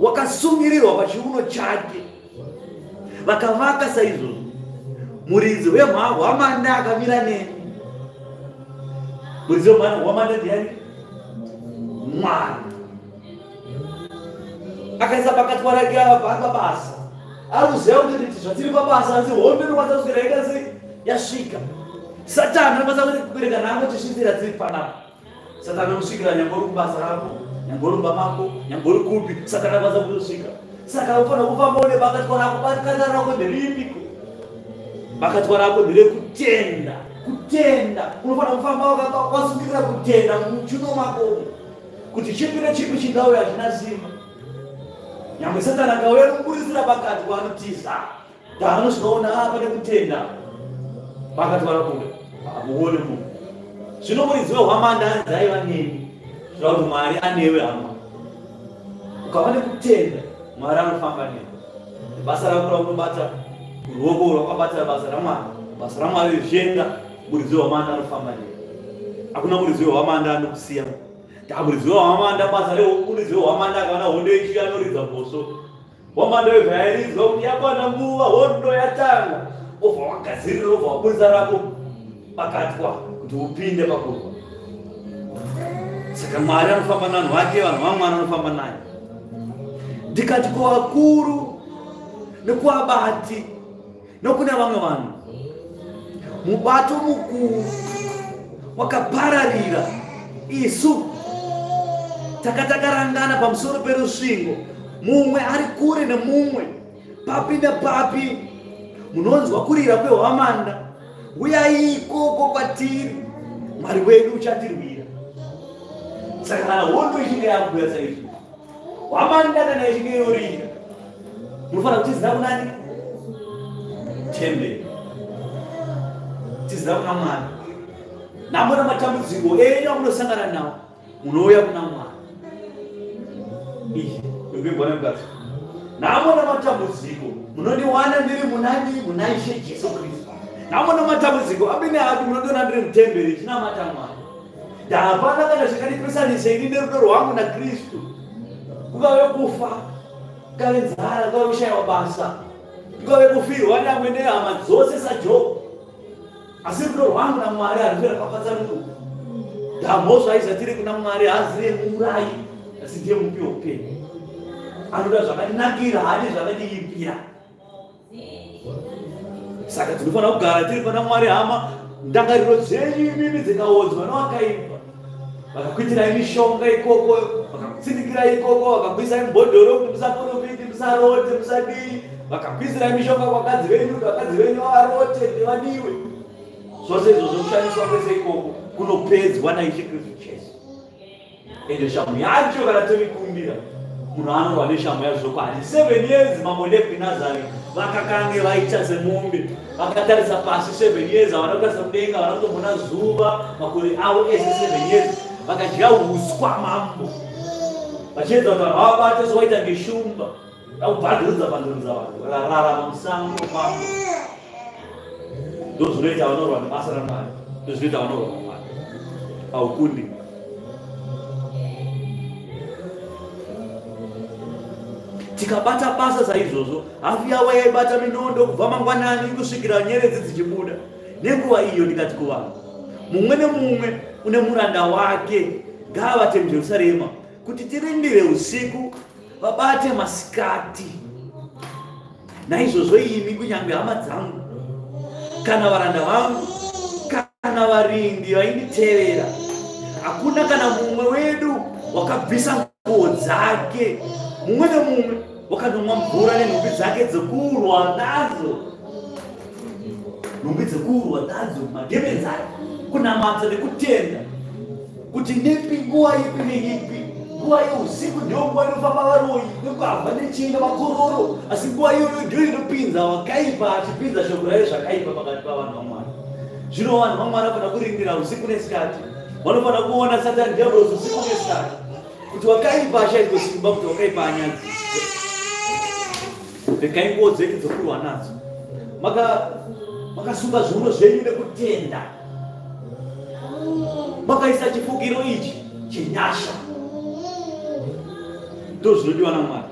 wakasungirirwa pachiuno chake. Vakavaka saizvozvo. Muridzi wehwamanda akamira neni. Muridzi wehwamanda ndiani? Mwari. Akaisa bakatwa rake apa pabasa. Ari kuziva kuti zvatiri pabasa asi hondo inokwanisa kuswera ita sei yasvika. Satani anokwanisa kubereka nhango tisvitsira tiri panapa. Satani anosvikira nyangwe uri kubasa rako, nyangwe uri mumba mako, nyangwe uri kupi, Satani anokwanisa kutosvika. Saka unofanira kufamba une bakatwa rako. Bakatwa rako nderipiko? Bakatwa rako nderekutenda. Kutenda. Unofanira kufamba wakasungirira kutenda muchiuno mako kuti chipi nechipi chingauya hachina simba. Nyangwe Satani akauya nokuburisira bakatwa anotiza. Ndaanosvikaona pane kutenda. Bakatwa rabuda. Hamuone munhu. Zvino muridzi wehwamanda anzi aiva neni. Zvireva kuti Mwari anewe hama. Ukava nekutenda, Mwari anofamba newe. Basa rako raunobata, ruoko rwakabata basa raMwari. Basa raMwari richienda, muridzi wehwamanda anofamba newe. Hakuna muridzi wehwamanda anokusiya. Muridzi wehwamanda basa remuridzi wehwamanda akaona hondo ichiuya anoridza bhosvo. Hwamanda yobva yairidzwa kuti yakwana nguva hondo yatanga. Obva wagadzirira, obva waburitsa rako bakatwa kuti upinde pakurwa. Saka Mwari anofamba navanhu vake, vanhu vaMwari anofamba naye. Ndikati kuvakuru nekuvabati nokune vamwe vanhu, mubato mukuru wakapararira. Isu takatakarangana pamusoro perusvingo, mumwe ari kure nemumwe, papi nepapi munonzwa kurira kwehwamanda. Uyai ikoko kwatiri, Mwari wedu uchatirwira. Saka kana hondo ichinge yakuuya saizvo, hwamanda kana ichinge yorira, munofanira kutizira kunani? Temberi. Tizira kuna Mwari. Nhamo namatambudziko enyu amunosangana nawo, munouya kuna Mwari. Iyi ndikuigona mukadzi. Nhamo namatambudziko munondiwana ndiri munani? Muna Ishe Jesu Kristu. Nhamo namatambudziko api neapi munondiona ndiri mutemberi chinamata Mwari. Ndahapana kana zvakandipesanisa ini nerudo rwangu naKristu. Kungave kufa, kungave nzara, kungave kushayiwa basa, kungave kufirwa nyangwe nehama dzose saJob. Asi rudo rwangu naMwari harufi rakapatsanurwa. Ndamhosva aizva tiri kuna Mwari haazive muurayi, asi ndiye mupi weupenyu. Anoda zvakatinakira, haadi zvakatiipira. Saka tinofanira kugara tiri pana Mwari hama. Ndangariro dzenyu imimi dzikaodzwa newakaipa, vakakuitirai mishonga ikoko, vakakutsidikirai ikoko, vakakuisai mubhodhoro kuti musaprofiti, musarote, musadii, vakakuisirai mishonga kuvakadzi venyu kuti vakadzi venyu varote kuti vadiwe. Zvose izvozvo kushandiswa kwese ikoko kunopedzwa naIshe Kristu Jesu. Ende shamu yacho kana toikumbira, Munhu anorwa neshamhu yazvokwadi. 7 years mambo Nebukadnezari vakakange vaita semombe, vakatarisa pasi 7 years, havana kutarisa mudenga, havana kutombona zuva, makore avo ese 7 years vakadya uswa mambo, vachiedza kuti vanhu vavabate sovaita ngeshumba, vakubhadhurudza bhadhurudza vanhu, vakararama musango mambo. Ndozvinoita vanorwa nebasa raMwari, ndozvinoita vanorwa naMwari haukundi. Tikabata basa saizvozvo, hafu yavo yaibata minondo kubva mangwanani kusvikira nyeredzi dzichibuda. Nenguva iyo ndikati kuvanhu, mumwe nemumwe une muranda wake ngaavate muJerusarema, kuti tirindire usiku, vabate masikati. Naizvozvo imi, kunyange hama dzangu, kana varanda vangu, kana varindi vainditevera, hakuna kana mumwe wedu wakabvisa nguo dzake, mumwe nemumwe wakanomwa mvura nenhumbi dzake dzekurwa nadzo, nhumbi dzekurwa nadzo, magemenzi ake, kunamata nekutenda kuti nepi nguva ipi neipi. Nguva yeusiku ndiyo nguva inofamba varoyi nekwabva nechii nemakororo, asi nguva iyoyo ndiyo inopinza wakaipa, achipinza shoko rayo zvakaipa pakati pavanhu vaMwari. Zvino vanhu vaMwari vanofanira kurindira usiku nesikati, vanofanira kuona Satani diablos usiku nesikati, kuti wakaipa ashaiswe simba, kuti wakaipa anyadziswe. Regai nguo dzenyu dzokurwa nadzo, makasunga zviuno zvenyu nekutenda, makaisa chifukiro ichi chenyasha. Ndo zvinodiwa naMwari.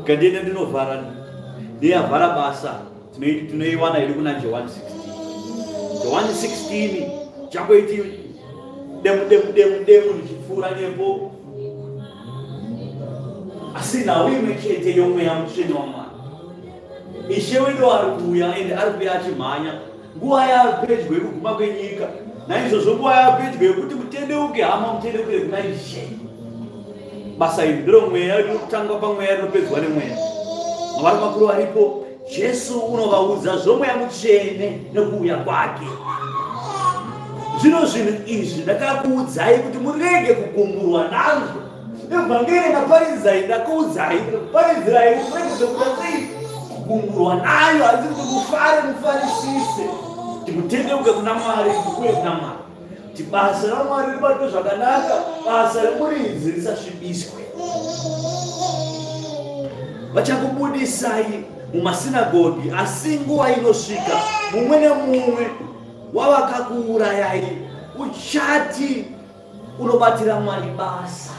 Kandienda ndinovhara, ndeyavhara basa tinoiwana iri kuna Johani 16. Johani 16 chakoiti demu demu demu demu ndichipfuura nepo, asi nhau imwe chete yomweya mutsvene waMwari. Ishe wedu ari kuuya, ende ari kuuya achimhanya. Nguva yapedyo yekuguma kwenyika, naizvozvo nguva yapedyo yekuti mutendeuke, hama, mutendeukire kuna Ishe. Basa iri ndiro mweya, rinotangwa pamweya, rinopedzwa nemweya. Mavari makuru aripo, Jesu unovaudza zvomweya mutsvene nekuuya kwake. Zvino zvinhu izvi ndakakuudzai kuti murege kugumburwa nazvo. Evhangeri ndaparidzai, ndakuudzai, ndakuparidzirai kuti murege kuita sei kugumburwa nayo, asi kuti mufare, mufarisise, kuti mutendeuke kuna Mwari, mukuye kuna Mwari, kuti basa raMwari ribatwe zvakanaka, basa remuridzi risasvibiswe. Vachakubudisai mumasinagogi, asi nguva inosvika mumwe nemumwe wavakakuurayai uchati unobatira Mwari basa.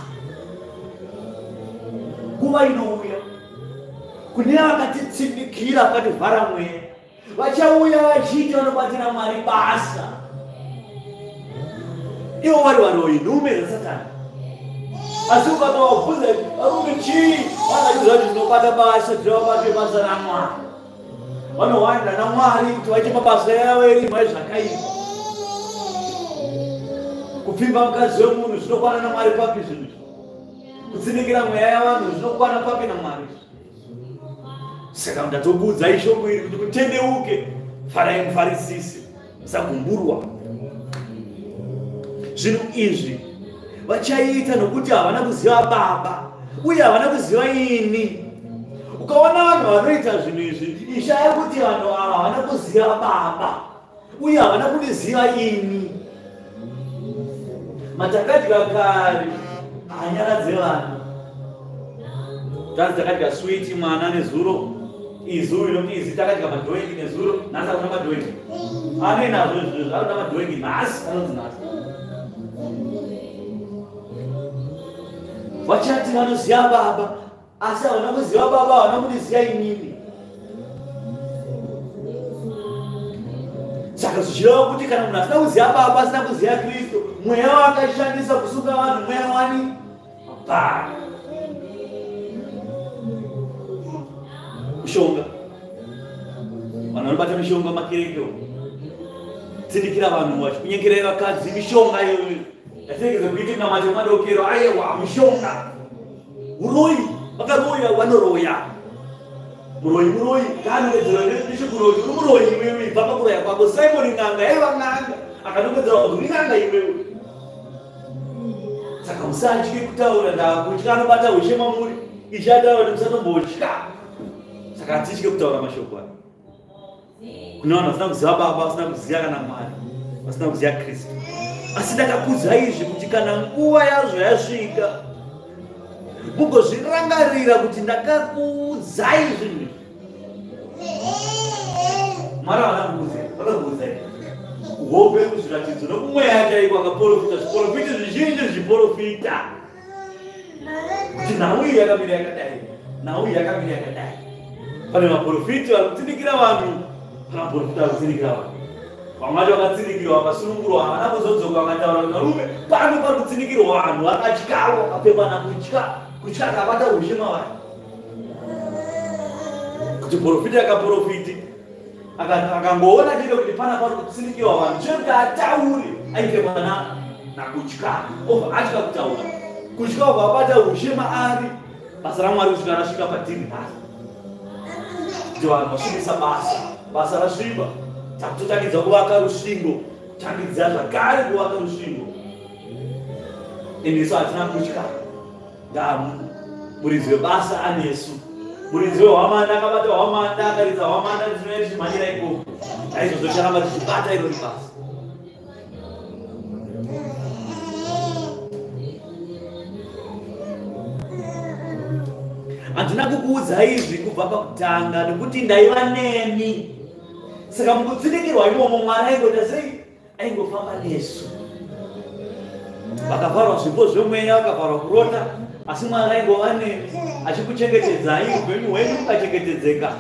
Nguva inouya kune vakatitsindikira, vakativhara mweya, vachauya vachiti vanobatira Mwari basa, ivo vari varoyi, nhume dzaSatani. Asi ukatovabvunza, varume chii, vangachiziva kuti tinobata basa, tinovabate basa raMwari. Vanohwanda naMwari kuti vaite mabasa yavo erima ezvakaipa. Kupfimba mukadzi wemunhu zvinokwana naMwari papi zvinhu izvi? Kutsinikira mweya yavanhu zvinokwana papi naMwari? Saka ndatokuudzai shoko iri kuti mutendeuke, farai mufarisise, musagumburwa. Zvinhu izvi vachaita nokuti havana kuziva Baba uye havana kuziva ini. Ukaona vanhu vanoita zvinhu izvi, ishaya kuti vanhu ava havana kuziva Baba uye havana kundiziva ini. Matakadya kare hanyaradze vanhu. Tanzi takadya switi mwana nezuro, izu inoti izi takadya madhoingi nezuro, nhasi akuna madhoingi. Ane nazvo izvozvo, akuda madhoingi nhasi, anonzi nhasi. Vachati vanoziva Baba, asi havana kuziva Baba, havana kundiziva inini. Saka zvichireva kuti kana munhu asina kuziva Baba, asina kuziva Kristu, mweya waakashandisa kusunga vanhu mweya wani? Baba. Mishonga, vanhu vanobata mishonga makereke, tsindikira vanhu vachikunyengerai vakadzi, mishonga iyoyo yatinegeza kuite namate madokero, aiwa mishonga, uroyi, vakaroya, vanoroya, muroyi, muroyi ngaanongedzerwa nechekuroyi, uri muroyi iwewe, ibva pakuroya kwako. Simoni n'anga yaiva n'anga, akanongedzerwa kuti uri n'anga iwewe. Saka Saka musatye kutaura, ndakutya anobata ushe mamuri. Ishe ataura kuti musatombotya. Saka hatitye kutaura mashoko aya. Kune vanhu vasina kuziva Baba, vasina kuziva kana Mwari, vasina kuziva Kristu. Asi ndakakuudzai izvi kuti kana nguva yazvo yasvika, mugozvirangarira kuti ndakakuudzai zvinhu izvi. Mwari havana kukuudzai, vakakuudzai kuhope, kuzviratidzo nokumweya chaiko. Akaprofita zviprofiti zvizhinji zvichiprofita kuti nhau iyi yakamira yakadai, nhau iyi yakamira yakadai. Pane vaprofiti vari kutsindikira vanhu, pane vaprofita vari kutsindikira vanhu. Vamwe vacho vakatsindikirwa vakasunungurwa, havana kuzodzoka vakataura kuti varume, pano pari kutsindikirwa vanhu, vakatyawo, vakapfekwa kutya, kutya akabata ushe mavari. Kuti profiti akaprofiti akangoona chete kuti pana pari kutsindikirwa vanhu, chete kuti ataure, aipfekwa nakutya, obva atya kutaura. Kutya obva abata ushe maari. Basa raMwari kusvika rasvika patiri nhasi, kuti vanhu vasvibisa basa, basa rasviba, takutotangidza kuvaka rusvingo, kutangidza zvakare kuvaka rusvingo. Ende isu hatina kutya, ndamu muridzi webasa anesu. Muridzi wehwamanda akabata hwamanda, akaridza hwamanda, tinoenda tichimhanyira ikoko. Naizvozvo ticharamba tichibata irori basa. Handina kukuudza izvi kubva pakutanga nekuti ndaiva nemi. Saka mukutsindikirwa imomo Mwari aingoita sei? Aingofamba nesu. Vakavharwa zvipo zvemweya, vakavharwa kurota, asi Mwari aingova nemi achikuchengetedzai, upenyu hwenyu bukachengetedzeka.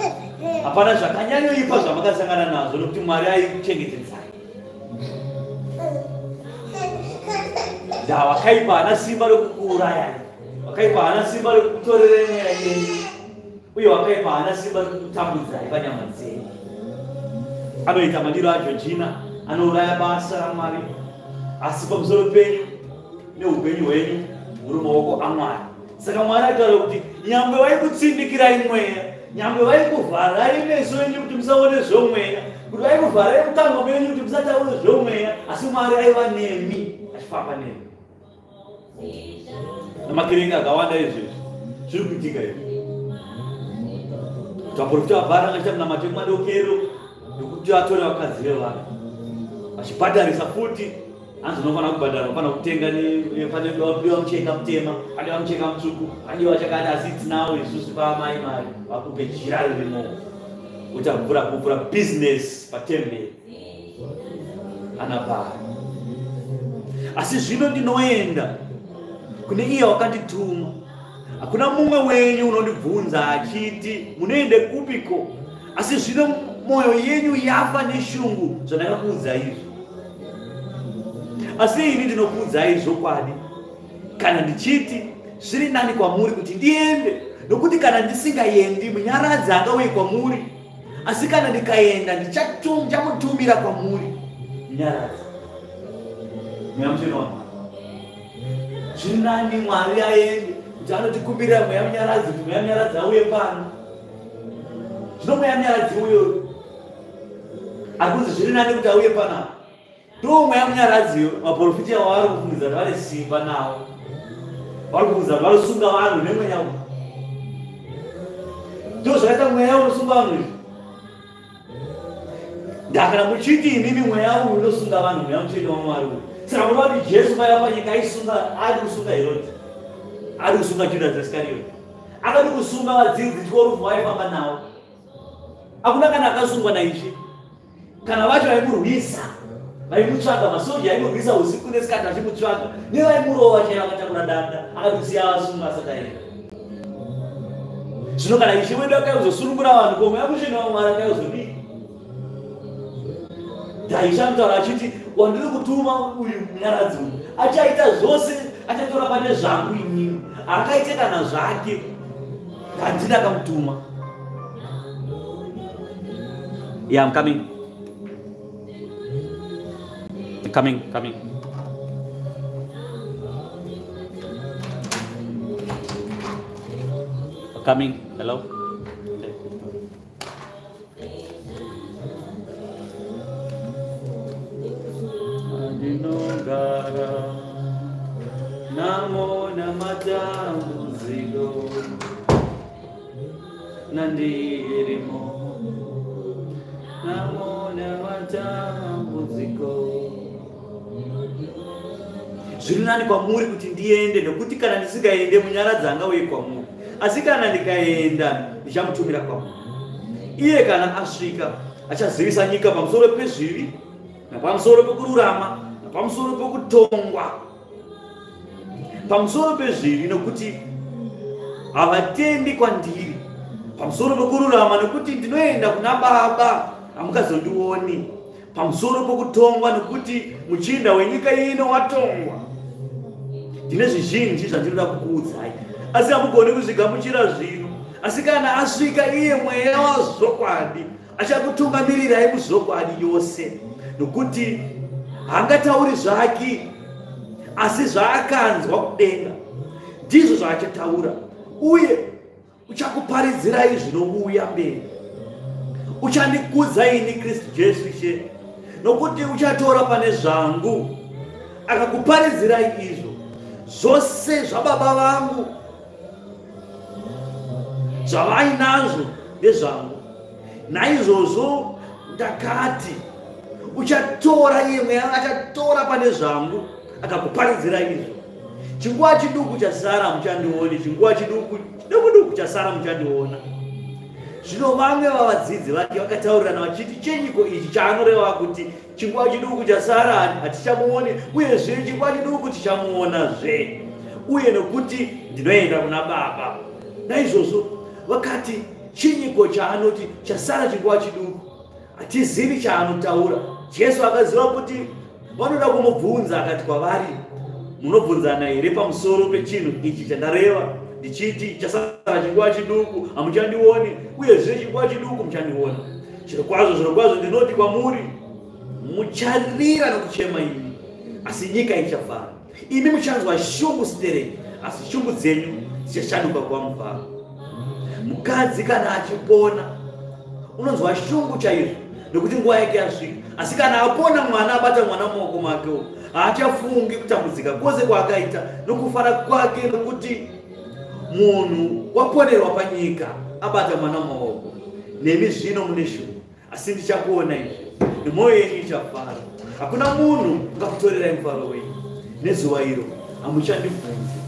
Hapana zvakanyanyoipa zvamakasangana nazvo nekuti Mwari aikuchengetedzai. Nda wakaipa haana simba rekukuurayai, wakaipa haana simba rekukutorerei mweya yenyu, uye wakaipa haana simba rekukutambudzai panyama dzenyu. Anoita madiro aJojina, anouraya basa raMwari, asi pamusoro penyu neupenyu hwenyu huri maoko aMwari. Saka Mwari ataura kuti nyangwe vaikutsindikirai mweya, nyangwe vaikuvharai meso enyu kuti musaone zvomweya, kuti vaikuvharai mukanwa menyu kuti musataure zvomweya, asi Mwari aiva nemi, achifamba nemi. Namakereke akawanda izvezvi zviri kuitika izvi. Kuti vaprofita vabhara vakaita munamato yekumadokero nekuti vatore vakadzi vevanhu vachibhadharisa futi. Hanzi unofanira kubhadhara, unofanira kutenga, panodiwa mucheka mutema, padiwa mucheka mutsvuku, padiwa chakati, asi tinawo isusu paamai mari vakupe jira ririmo, uchavhura kuvhura bhizinesi patemberi anabhara. Asi zvino ndinoenda kune iye wakandituma. Hakuna mumwe wenyu unondibvunza achiti, munoende kupiko? Asi zvino mwoyo yenyu yafa neshungu zvandakakuudzai izvi. Asi ini ndinokuudzai zvokwadi, kana ndichiti zviri nani kwamuri kuti ndiende, nokuti kana ndisingaendi, munyaradzi angauye kwamuri, asi kana ndikaenda, ndichamutumira kwamuri munyaradzi. Mweya Mutsvene waMwari. Zviri nani Mwari aende kuti anotikumbirira mweya munyaradzi, kuti mweya munyaradzi auye pano. Zvino mweya munyaradzi uyo akunzi zviri nani kuti auye panapa, ndo mweya munyaradzi maprofiti avo vari kufungidza kuti vane simba nawo, vari kufungidza kuti vanosunga vanhu nemweya uyu. Ndo zvakaita mweya unosunga vanhu izvi. Ndakana muchiti imimi mweya uyu unosunga vanhu, mweya mutsvene waMwari uyu. Saka munoda kuti Jesu maiva panyika aisunga, ari kusunga Herodi, ari kusunga Judasi Iskarioti, akadi kusunga vadzidzi 12 vaifamba navo. Hakuna kana akasungwa naIshe. Kana vacho vaimurwisa, vaimutsvaga, masoja aimurwisa usiku nesikati vachimutsvaga, nevaimurova chaivo akatakura danda, akadi kusiya vasunga asati aenda. Zvino kana Ishe wedu akaizosunungura vanhu, ko mweya mutsvene waMwari akaizodii? Dhaisha anotaura achiti, wandiri kutuma uyu munyaradzi uyu achaita zvose, achatora pane zvangu inini, akaite kana zvake, handina akamutuma. Yeah, I'm coming. I'm coming, coming. Coming. Hello. Andinogara namo. Matambudziko nandirimo, nhamo nematambudziko. Zviri nani kwamuri kuti ndiende, nokuti kana ndisingaende, Munyaradzi angauye kwamuri, asi kana ndikaenda, ndichamutumira kwamuri. Iye kana asvika, achazivisa nyika pamusoro pezvivi, napamusoro pekururama, napamusoro pekutongwa. Pamusoro pezvivi, nokuti havatendi kwandiri; pamusoro pekururama, nokuti ndinoenda kuna Baba, hamukazondioni; pamusoro pokutongwa, nokuti muchinda wenyika ino watongwa. Ndine zvizhinji zvandinoda kukuudzai, asi hamugoni kuzvigamuchira zvino. Asi kana asvika iye, Mweya wazvokwadi, achakutungamirirai muzvokwadi yose, nokuti haangatauri zvake, asi zvaakanzwa kudenga ndizvo zvaachataura, uye uchakuparidzirai zvinouya mberi. Uchandikudza ini, Kristu Jesu Ishe, nokuti uchatora pane zvangu akakuparidzirai izvo. Zvose zvababa vangu zvavainazvo ndezvangu. Naizvozvo ndakati, uchatora, iye Mweya achatora pane zvangu akakuparidzira izvo. Chinguva chiduku chasara, muchandioni; chinguva chiduku chiduku duku chasara, muchandiona. Zvino vamwe vavadzidzi vake vakataurirana vachiti, "Chenyiko ichi chaanoreva kuti, 'Chinguva chiduku chasara, hatichamuoni, uyezve chinguva chiduku tichamuonazve, uye nokuti ndinoenda kuna Baba'?" Naizvozvo vakati, "Chinyiko chaanoti, 'Chasara chinguva chiduku'? Hatizivi chaanotaura." Jesu akaziva kuti vanoda kumubvunza, akati kwavari, "Munobvunzana here pamusoro pechinhu ichi chandareva ndichiti, 'Chasara chinguva chiduku, hamuchandioni, uyezve chinguva chiduku muchandiona'? Zvirokwazvo, zvirokwazvo, ndinoti kwamuri, mucharira nokuchema imi, asi nyika ichafara. Imi muchanzwa shungu sitereki, asi shungu dzenyu dzichashanduka kuva mufaro. Mukadzi kana achipona, unonzwa shungu chaizvo, nekuti nguva yake yasvika. Asi kana apona mwana, abata mwana mumaoko make, haachafungi kutambudzika kwose kwaakaita nokufara kwake, nokuti munhu waponerwa panyika, abata mwana mumaoko. Nemi zvino mune shungu, asi ndichakuona izvi, nemwoyo yenyu ichafara. Hakuna munhu ungakutorerai mufaro wenyu. Nezuva iro hamuchandibvunzi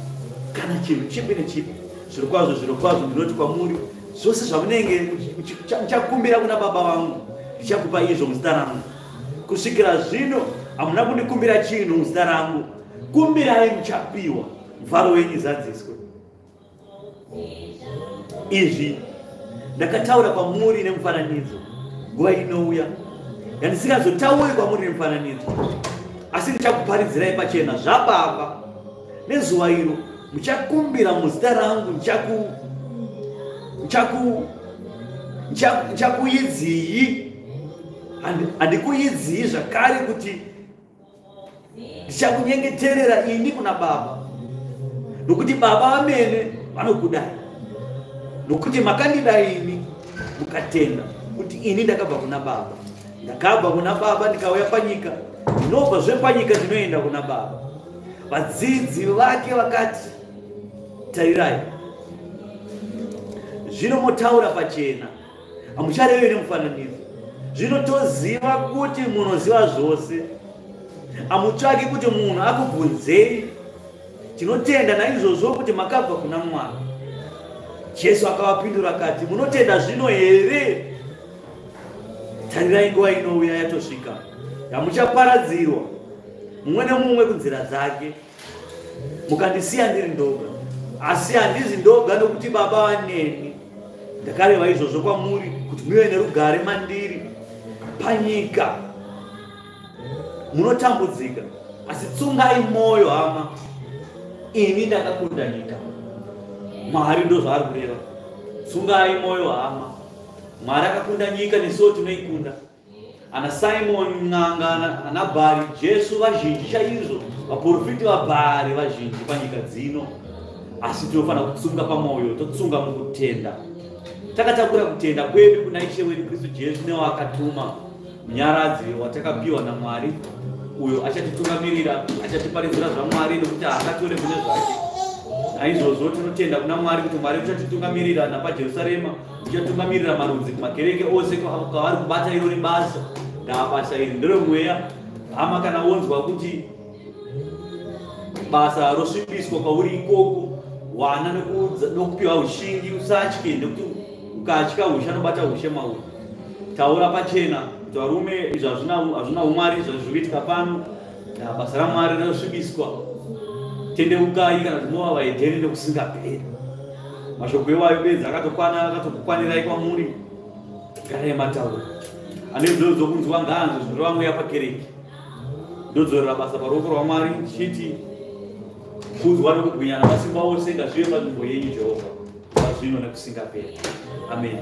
kana chinhu chipi nechipi. Zvirokwazvo, zvirokwazvo, ndinoti kwamuri, zvose zvamunenge muchakumbira kuna Baba vangu, ndichakupa izvo muzita rangu. Kusvikira zvino hamuna kundikumbira chinhu muzita rangu. Kumbirai, muchapiwa, mufaro wenyu izadziswe. Izvi ndakataura kwamuri nemufananidzo. Nguva inouya yandisingazotauri kwamuri nemufananidzo, asi ndichakuparidzirai pachena zvaBaba. Nezuva iro muchakumbira muzita rangu. Ndichakuidzii, handikuidzii zvakare kuti ndichakunyengeterera ini kuna Baba, nokuti Baba vamene vanokudai, nokuti makandida ini, mukatenda kuti ini ndakabva kuna Baba. Ndakabva kuna Baba, ndikauya panyika; ndinobva zvepanyika, ndinoenda kuna Baba. Vadzidzi vake vakati, "Tarirai, zvino motaura pachena, hamucharevi nemufananidzo. Zvino toziva kuti munoziva zvose, hamutsvaki kuti munhu akubvunzei. Tinotenda naizvozvo kuti makabva kuna Mwari." Jesu akavapindura akati, "Munotenda zvino here? Tarirai, nguva inouya, yatosvika, yamuchaparadzirwa mumwe nemumwe kunzira dzake, mukandisiya ndiri ndoga. Asi handizi ndoga, nokuti Baba vaneni. Ndakareva izvozvo kwamuri kuti muve nerugare mandiri. Panyika munotambudzika, asi tsungai mwoyo, hama, ini ndakakunda nyika." Mwari ndo zvaari kureva: tsungai mwoyo, hama. Mwari akakunda nyika, nesuwo tinoikunda. Ana Simon n'anga, ana Bhari Jesu, vazhinji chaizvo, vaprofiti vaBhari vazhinji panyika dzino, asi tinofanira kutsunga pamwoyo, totsunga mukutenda, takatakura kutenda kwedu kuna Ishe wedu Kristu Jesu newakatuma Munyaradzi watakapiwa naMwari, uyo achatitungamirira, achatiparidzira zvaMwari, nokuti haakatore kune zvake. Naizvozvo tinotenda kuna Mwari kuti Mwari uchatitungamirira napaJerusarema, uchatungamirira marudzi kumakereke ose kwavari kubata irori basa. Ndaa basa iri nderemweya. Hama, kana wonzwa kuti basa rosvibiswa kwauri ikoko, wana nokupiwa ushingi, usatye, nekuti ukatya ushe anobata ushe mauri. Taura pachena kuti varume, izvi hazvina umwari, izvi zviri kuitika pano, basa raMwari rinosvibiswa. Tendeukai kana kuti mova vahedheni nekusingaperi. Mashoko iwayo bedzi akatokwana, akatokukwanirai kwamuri. Garai mataura. Ane nzeve dzokunzwa ngaanzwe zvinoreva Mweya pakereke. Ndodzorera basa paruoko rwaMwari ndichiti kudzwa nokubwinya namasimba ose ngazvive panzvimbo yenyu, Jehovha, pazvino nekusingaperi. Amen.